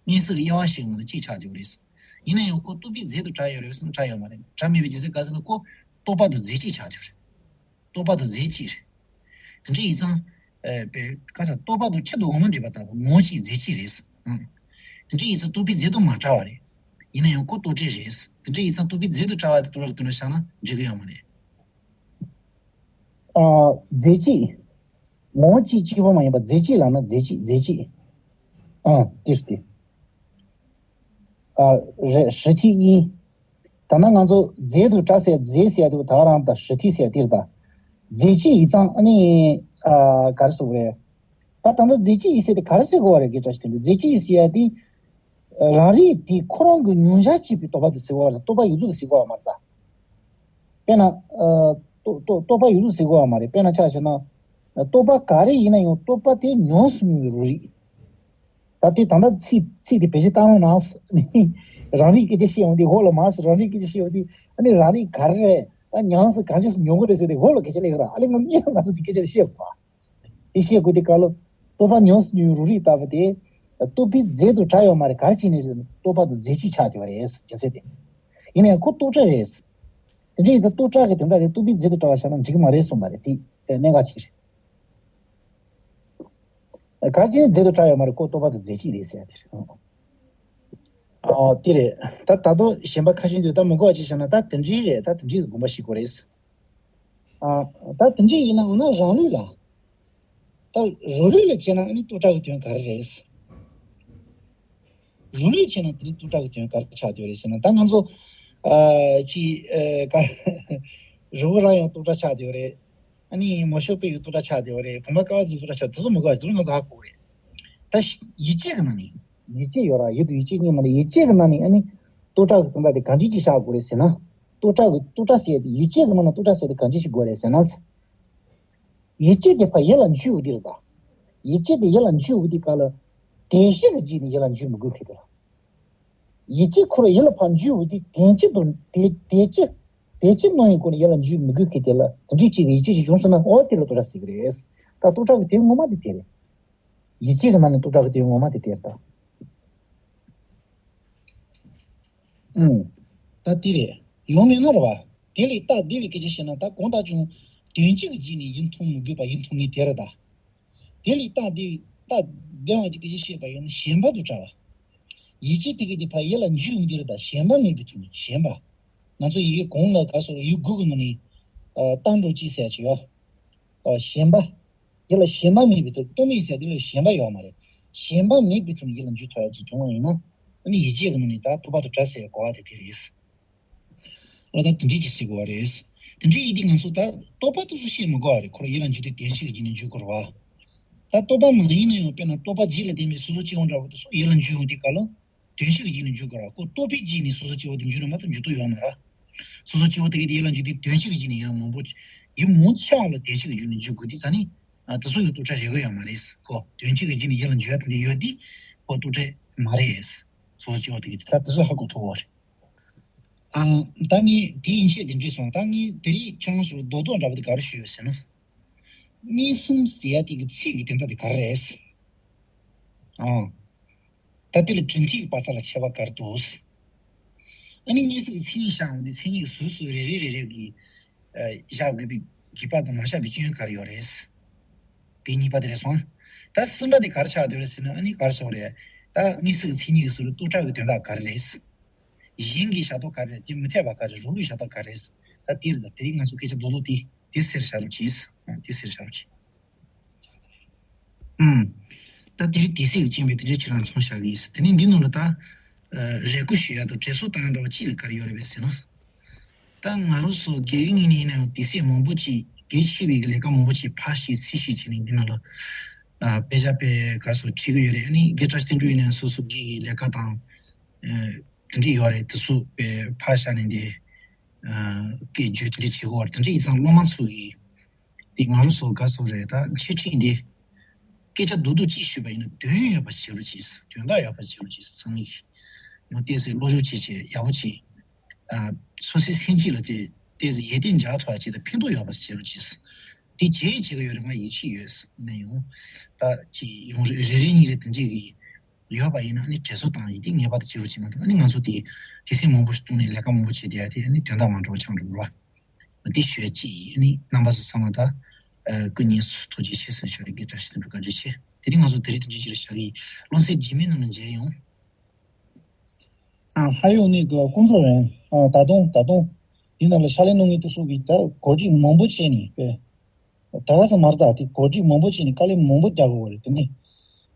མངོན་སུམ་གྱི་དབྱེ་བ་ཕྱེ་ཡོང་ན་གཅིག་ཆགས་བསྡད་པ་རེད། ཡིན་ན་ཡང་ཁོ་རྟོག་པའི་རྫས་དང་བྲལ་ཡོད་རེད་ཟེར་ན་བྲལ་ཡོད་མ་རེད། བྲལ་མེད་པའི་རྒྱུ་མཚན་ག་རེ་ཟེར་ན་ཁོ་རྟོག་པ་དང་རྫས་གཅིག་ཆགས་བསྡད་པ་རེད། རྟོག་པ་དང་རྫས་གཅིག་རེད། དེ་འདྲ་ཡིན་ཙང་། ཨེ་པའི་ཁ་སང་རྟོག་པ་དང་ཆེད་དུ་འོག་མ་འདྲེས་པ་ལྟ་བུ་ངོ་བོ་གཅིག་རྫས་གཅིག་རེད། ཨང་། དེ་འདྲ་ཡིན་ཙང་རྟོག་པའི་རྫས་དང་མ་བྲལ་བ་རེད། ཡིན་ན་ཡང་ཁོ་རྟོག་བྲལ་རེད། དེ་འདྲ་ཡིན་ཙང་རྟོག་པའི་རྫས་དང་བྲལ་བ་དེ་རྟོག་པ་གི་དོན་ལ་བཞག་ན་འགྲིག་གི་ཡོད་མ་རེད། ཨ། རྫས་གཅིག་ངོ་བོ་གཅིག་གཅིག་པོ་མ་ཡིན་པ་རྫས་གཅིག་ལབ་ན་རྫས་གཅིག་རྫས་གཅིག་ཨ། དེ་རེད་དེ། ཨ། རེད། 实体一། ད་ནང་ང་ཚོ་རྫས་དང་བྲལ་ཟེར་རྫས་ཟེར་དུས་ད་རང་དང་实体ཟེར་དེ་རེད་ད། རྫས་གཅིག་ཡིན་ཙང་ཨ་ནི། ཨ། ག་རེ་ཟེར་དགོས་རེད། ད་ད་ལྟ་རྫས་གཅིག་ཡིན་ཟེར་དེ་ག་རེ་ཟེར་དགོས་པ་རེད་ཀྱི་བཀྲ་ཤིས་དོན་གྲུབ། རྫས་གཅིག་ཡིན་ཟེར་ཡ་དེ། རང་རིག་དེ་ཁོ་རང་གི་མྱོང་བྱ་གཅིག་པའི་རྟོག་པ་དེ་ཟེར་དགོས་པ་རེད། རྟོག་པ་ཡོད་ཚད་དེ་ཟེར་དགོས་པ་མ་རེད་ད། དཔེར་ན། ཨ། རྟོག་རྟོག་རྟོག་པ་ཡོད་ཚད་ཟེར་དགོས་པ་མ་རེད། དཔེར་ན་ཆ་བཞག་ན། རྟོག་པ་ག་རེ་ཡིན་ན་ཡང་རྟོག་པ་དེ་མྱོང་བཞིན་གྱི་རང་རིག་ད་དེ་ད་ལྟ་ཚིག་ཚིག་དེ་བེད་སྤྱོད་བཏང་རོགས་གནང་། རང་རིག་སྐད་ཆ་བཤད་ཡོང་དུས་འོག་ལ་མ་ཟེར། རང་རིག་སྐད་ཆ་བཤད་ཡོང་དུས་ཨ་ནི་རང་རིག་ག་རེ་རེད། ཨ་ཉམས་སུ་གང་ཅི་སུ་མྱོང་གི་རེད་ཟེར་དུས་འོག་ལ་སྐད་ཆ་སླེབས་ཡོང་ར། ཨ་ལས་ང་གཉིས་ལ་ང་ཚོ་དེ་སྐད་ཆ་དེ་བཤད་དགོས། དེ་བཤད་དགོས་དེ་ག་ལོ། རྟོག་པ་མྱོང་སུ་ཡོང་རང་རིག་ལྟ་བུ་དེ། རྟོག་པའི་རྫས་དང་བྲལ་ཡོད་མ་རེད། ག་རེ་བྱས་ནས་ཟེར་ན་རྟོག་པ་དང་རྫས་གཅིག་ཆགས་ཡོད་རེད་རྒྱུ་མཚན་དེ། ཡིན་ན་ཡང་ཁོ་རྟོག་བྲལ་རེད། དེ་འདྲ་ཡིན་ཙང་རྟོག་བྲལ་གྱི་དོན་དག་དེ་རྟོག་པའི་རྫས་དང་བྲལ་བ་བཞག་ན་འགྲིག་གི་མ་རེད་གསུངས་པ་རེད། དེ་གནད་འགག་ཅིག་རེད། ག་རེ་བྱས་ནས་རྫས་དང་བྲལ་ཡོད་མ་རེད། ཁོ་རྟོག་པ་དང་རྫས་གཅིག་རེད་ཟེར་ཡ་དེ་རེད། ཨོ་དེ་རེད། ད་ད་དུང་གཞན་པ་ཁ་ཤས་འདུག་ད་མི་གོ་བ་ཅིག་བྱས་ན་ད་དེ་འདྲའི་རེད། ད་དེ་འདྲའི་དགོངས་པ་བཞེས་དགོས་རེད། ཨ། ད་དེ་འདྲའི་ཡིན་ན་འོ་ན་རང་ལུགས་ལ། ད་རང་ལུགས་ལ་བྱས་ན་ཨ་ནི་རྟོག་བྲལ་གྱི་དོན་ག་རེ་རེད། རང་ལུགས་བྱས་ན་དེ་ནི་རྟོག་བྲལ་གྱི་དོན་ག་རེ་ཆགས་བསྡད་རེད་ཟེར་ན། ད་ང་ཚོ། ཨ། ཅི། ཨ། ག་རི་བོ་རང་ཡང་རྟོག་བྲལ་ཆགས་བསྡད་རེད། ཨ་ནི་མོ་གཤོག་པའི་ཡུལ་རྟོག་བྲལ་ཆགས་བསྡད་རེད། བུམ་པ་ཀ་པ་ཟིག་རྟོག་བྲལ་ཆགས། དེ་ཚོ་མི་དགོས་པ་དེ་ཚོ་ང་ཚོ་ཧ་གོ་རེད། ད་ཡིད་ཆེས་ཀྱི་ནང་ནས། ཡིད་ཆེས་ཡོད་ར། ཡིད་དུ་ཡིད་ཆེས་གཉིས་མ་རེད། ཡིད་ཆེས་ཀྱི་ནང་ནས་ཨ་ནི། རྟོག་བྲལ་གྱི་དོན་དག་དེ་གང་འདྲ་ཅིག་བཞག་དགོས་རེད་ཟེར་ན། རྟོག་བྲལ་གྱི་རྟོག་བྲལ་ཟེར་ཏེ་ཡིད་ཆེས་ཀྱི་ནང་ན་རྟོག་བྲལ་ཟེར་ཏེ་གང་འདྲ་ཞིག་དགོས་རེད་ཟེར་ན། ཡིད་ཆེས་དེ་ཕར་ཡིད་ལ་འཇུག་དེ་རེད་ད། ཡིད་ཆེས་དེ་ཡིད་ལ་འཇུག་དེ་ག་ལ། དེ་ཤེས་ཀྱི་རྗེས་ནས་ཡིད་ལ་འཇུག་མི་དགོས་ཁེལ་དེ་ལ། ཡིད་ཆེས་ཁོ་རང་ཡིད་ལ་ཕར་འཇུག་དེ་དེ་ཅི་དང་དེ་དེ་ཅི། དེ་ཅི་སྣང་ཡིན་ཁོ་ནས་ཡིད་ལ་འཇུག་མི་དགོས་ཁེལ་དེ་ལ། དེ་འདྲའི་ཅིག་གི་ཡིད་ཆེས་ཤིག་བྱུང་སོང་ན་ཨོ་དེ་ལ་རྟོག་བྲལ་ཟེར་གི་རེད། ད་རྟོག་བྲལ་གྱི་དོན་ངོ་མ་དེ་དེ་རེད། ཡིད་ཆེས་ཀྱི་ནང་ནས་རྟོག་བྲལ་གྱི་དོན་ངོ་མ་དེ་དེ་རེད་ད། ཨུམ། ད་དེ་རེད། ཡོང་མེད་ན་རེད་བ། དེ་ལས་རྟགས་འདི་བའི་སྐད་ཆ་བཤད་ན་ད་གང་ལྟར་ཀྱང་དོན་གཅིག་གི་རྗེས་ནས་ཡིད་མཐོང་མི་དགོས་པ་ཡིད་མཐོང་ངེས་དེ་རེད་ད། དེ་ལས་རྟགས་དེ་རྟགས་བདེན་པ་ཅིག་གི་ཤེས་པ་ཡོད་ན་ཞེན་པ་དང་བྲལ་བ། ཡིད་ཆེས་དེ་གི་དེ་ཕར་ཡིད་ལ་འཇུག་ཡོང་དུས་རེད། ད་ཞེན་པ་མེད་པའི་ཐོག་ནས་ཞེན་པ། ང་ཚོ་ཡི་གེ་གོང་ལ་ག་སོགས་ཡི་གེ་དགུ་གི་ནང་ནས་ཨ་རྟགས་འགྲོ་གཅིག་ཟེར་ཡ་ཅིག་ཡོད། ཨ་ཞེན་པ། ཡིད་ལ་ཞེན་པ་མེད་པའི་ཐོག་རྟོག་མེད་ཟེར་དེ་ལ་ཞེན་པ་ཡོད་མ་རེད། ཞེན་པ་མེད་པའི་ཐོག་ནས་ཡིད་ལ་འཇུག་ཐུབ་ཡ་ཅིག་བྱུང་བ་ཡིན་ན། ཨ་ནི་ཡིད་ཆེས་ཀྱི་ནང་ནས་ད་རྟོག་པ་དང་བྲལ་ཟེར་གོ་བ་དེ་དེ་རེད། ཨོ་ད་དེ་འདྲས་ཀྱི་ཟེར་དགོས་པ་རེད། དེ་འདྲས་ཡིན་དུས་ང་ཚོ་ད་རྟོག་པ་དེ་ཚོ་ཤེས་མི་དགོས་པ་རེད། ཁོ་རང་ཡིད་ལ་འཇུག་དུས་བདེན་བཞི་གི་རྒྱུད་ནས་འཇུག་དགོས་རེད་བ། ད་རྟོག་པ་མ་ཡིན་ན་ཡང་དཔེར་ན་རྟོག་པ་རྒྱུད་ལ་ལྡན་པའི་སོ་སོ་སྐྱེ་བོ་འདྲ་བོ་དེ་ཚོ་ཡིད་ལ་འཇུག་ཡོང་དུས་ག་ལ་བདེན་བཞི་གི་རྒྱུད་ནས་འཇུག་དགོས་རེད། ཁོ་རྟོག་པའི་རྒྱུད་ནས་སོ་སོ་སྐྱེ་བོ་དེ་འཇུག་ན་མ་གཏོགས་འཇུག་ཐུབ་ཡོད་མ་རེད། སོ་སོ་སྐྱེ་བོ་དེ་གི་ཡིད་ལ་འཇུག་དུས་བདེན་བཞི་གི་རྒྱུད་ནས་ཡིད་ལ་མང་པོ་ཡིད་མང་ཆེ་བ་ལ་བདེན་བཞི་གི་རྒྱུད་ནས་འཇུག་དགོས་དུས་ཙ་ནི། ཨ་དེ་ཚོ་ཡང་རྟོག་བྲལ་རེད་གི་ཡོད་མ་རེད། ཁོ་བདེན་བཞི་གི་རྒྱུད་ནས་ཡིད་ལ་འཇུག་ཡ་དེ་འདྲ་ཡོད་དུས་ཁོ་རྟོག་བྲལ་མ་རེད། སོ་སོ་སྐྱེ་བོ་དེ་གི་ད་དེ་ཚོ་ཧ་གོ་ཐུབ་པ་རེད། ཨང་། ད་ངས་དེ་ཡིན་ཆེད་དེ་འདྲས་སོང་། ད་ངས་དེ་རིང་ཁྱེད་རང་ཚོར་རྡོག་རྡོག་འདྲ་པོ་དེ་ག་རེ་ཞུས་ཡོད་ཟེར་ན། མངོན་སུམ་ཟེར་ཡ་དེ་གི་ཚིག་གི་དོན་དག་དེ་ག་རེ་རེད། ཨང་། ད་དེ་ལ་གྲུབ་མཐའི་བར་ཐག་ལ་ཁྱད་པར་ག་རེ་འདུག། ཨ་ནི་མངོན་སུམ་གྱི་མཚན་ཉིད་བཞག་འོང་དུས་མཚན་ཉིད་ཀྱི་ཟུར་ཟུར་རེ་རེ་རེ་རེ་གི་ཨ་བཞག་དགོས་པའི་དགོས་པ་དང་མ་བཞག་པའི་སྐྱོན་ག་རེ་ཡོད་རེད། དེ་གཉིས་པ་དེ་རེད་སོང་། ད་གསུམ་པ་དེ་ག་རེ་ཆགས་བསྡད་རེད་ཟེར་ན། ཨ་ནི་ག་རེ་ཟེར་དགོས་རེད། ད་མངོན་སུམ་གྱི་མཚན་ཉིད་ཀྱི་ཟུར་རྟོག་བྲལ་གྱི་དོན་དག་ག་རེ་རེད། གཞན་གྱི་ཤ་སྟག་ག་རེ་རེད། དེ་མི་འཐད་པ་ག་རེ་རེད། རང་ལུགས་ཤ་སྟག་ག་རེ་རེད། ད་དེ་རེད། ད་དེ་རིང་ང་ཚོ་སྐད་ཆ་རྡོག་རྡོག་དེ་དེ་ཟེར་བྱ་རོགས་གྱིས། དེ་ཟེར་བྱ་རོགས་གྱིས། ཨུམ། ད་དེ་རིང་དེ་ཟེར་བའི་རྐྱེན་པས་དེ་འདྲའི་ཁྱེད་རང་མཚོན་བྱ་གི་ཡིན། དེ་ནས་འདི་ནང་ལ་ད་ཨ་རེ་སྐུལ་ཞུ་ཡ་དང་དྲན་གསོ་བཏང་ཡ་འདྲ་བ་ཅིག་ལ་ག་རེ་ཡོད་རེད་པས་ཟེར་ན། ད་ང་རང་ཚོ་དགེ་རྒན་ཡིན་ན་ཡང་དེ་ཟེར་མང་པོ་ཅིག་གལ་ཆེ་བའི་ལས་ཀ་མང་པོ་ཅིག་ཕར་བཤད་ཚུར་བཤད་བྱས་ནས་འདི་ནང་ལ་ཨ་དཔེ་ཆ་དཔེ་ག་རེ་ཟེར་ཁྲིད་གི་ཡོད་རེད། ཨ་ནི་དགེ་བཀྲ་ཤིས་དོན་གྲུབ་ཡིན་ན་ཡང་སོ་སོ་དགེ་གི་ལས་ཀ་དང་ཨ་དེ་འདྲ་ཡོད་རེད། དེ་ཚོ་དཔེ་ཕར་བཞག་ནས་འདི་ཨ་སྐད་བརྗོད་དེ་འདྲ་བྱེད་དགོས་པ་རེད། དེ་འདྲ་ཡིན་ཙང་སློབ་མ་ཚོ་གིས། དེ་ང་རང་ཚོ་ག་ཚོད་རེད། ད་འཆད་ཁྲིད་འདི་སྐད་ཆ་རྡོག་རྡོག་གཅིག་ཞུས་པ་ཡིན་ན་དོན་ཡོད་པ་བྱེད་རོགས་གྱིས། དོན་དག་ཡོད་པ་བྱེད་རོགས་གྱིས། ཚང་མས་ཡང་ཏོག་ཙམ་བློ་སྦྱོང་བྱེད་བྱེད་ཡག་པོ་བྱེད། ཨ་སོ་སོའི་སེམས་ཀྱི་ལ་དེ་ཏོག་ཙམ་ཡིད་བརྟན་འཇགས་ཐུབ་པ་བྱེད་དང་ཕན་ཐོགས་ཡོད་པ་བྱེད་རོགས་གྱིས། དེ་བྱེད་བྱེད་ཀྱི་ཡོད་རེད། ང་ཡིད་ཆེས་ཡོད་ནས་ཡང་ད་ཅིག་ཡང་རེ་རེ་རེ་གཉིས་རེ་དེ་འདྲས་ཀྱི་ཡོད་པ་ཡིན་ན་ནི་དྲན་གསོ་བཏང་ཡིད་བརྟན་ངེས་པར་དུ་བྱེད་རོགས་བྱེད་མ་གཏོགས། ཨ་ནི་ང་ཚོ་དེ་དེ་སེམས་མང་པོ་ཞིག་བཏང་ནས་ལས་ཀ་མང་པོ་བྱེད་བསྡད་ཡ་དེ་ཨ་ནི་དོན་དག་མ་འགྲོ་བ་ཆགས་འགྲོ་རོགས། དེ་ཞུ་ཡ་གཅིག་ཡིན། ཨ་ནི་རྣམ་པ་ཚོ་ཚང་མ་ད་ཨ་སྐུ་ཉིད་སུ་ཐུགས་རྗེ་ཆེ་ཟེར་ཞུ་རེ། དགེ་བཀྲ་ཤིས་དོན་གྲུབ་བཀའ་དྲིན་ཆེ། དེ་རིང་ང་ཚོ་དེ་རིང་དེ་འདྲ་ཅིག་རེ་བཞག་གི་ཡིན། སློབ་ཚན་རྗེས་མའི་ནང་ནས་མཇལ་ཡོང་། ཨ་ཧ་ཡོད་ནི་གི་ཀུན་རྫོབ་ཡིན། ཨ་ད་དུང་ད་དུང་འདི་ནང་ལ་ཕྱག་ལེན་གནང་མཁན་དེ་ཚོ་གིས་ད་གོ་སྒྲིག་མང་པོ་བྱས་ནས་པས། ད་ག་ཚོད་མ་རེད། ད་དེ་གོ་སྒྲིག་མང་པོ་བྱས་ནས་དཀའ་ལས་མང་པོ་རྒྱག་དགོས་པ་རེད། དེ་ནས་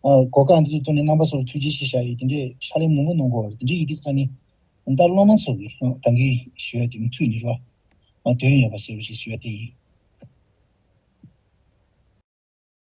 ཨ་གོ་སྐབས་འདི་ཚོ་བཏོན་ནས་རྣམ་པ་ཚོར་ཐུགས་རྗེ་ཆེ་ཞུ་ཡ་ཡིན། དེ་འདྲའི་ཕྱག་ལས་མང་པོ་གནང་དགོས་པ་རེད། དེ་འདྲའི་ཡིན་དུས་ཙང་ནས་ད་སློབ་མ་ཚོ་གིས་ད་གིན་ཞུ་ཡ་དེ་མུ་མཐུད་ནས་རོགས། ཨ་དོན་ཡོད་པ་ཟེར་བ་ཞིག་ཞུ་ཡ་དེ་ཡིན།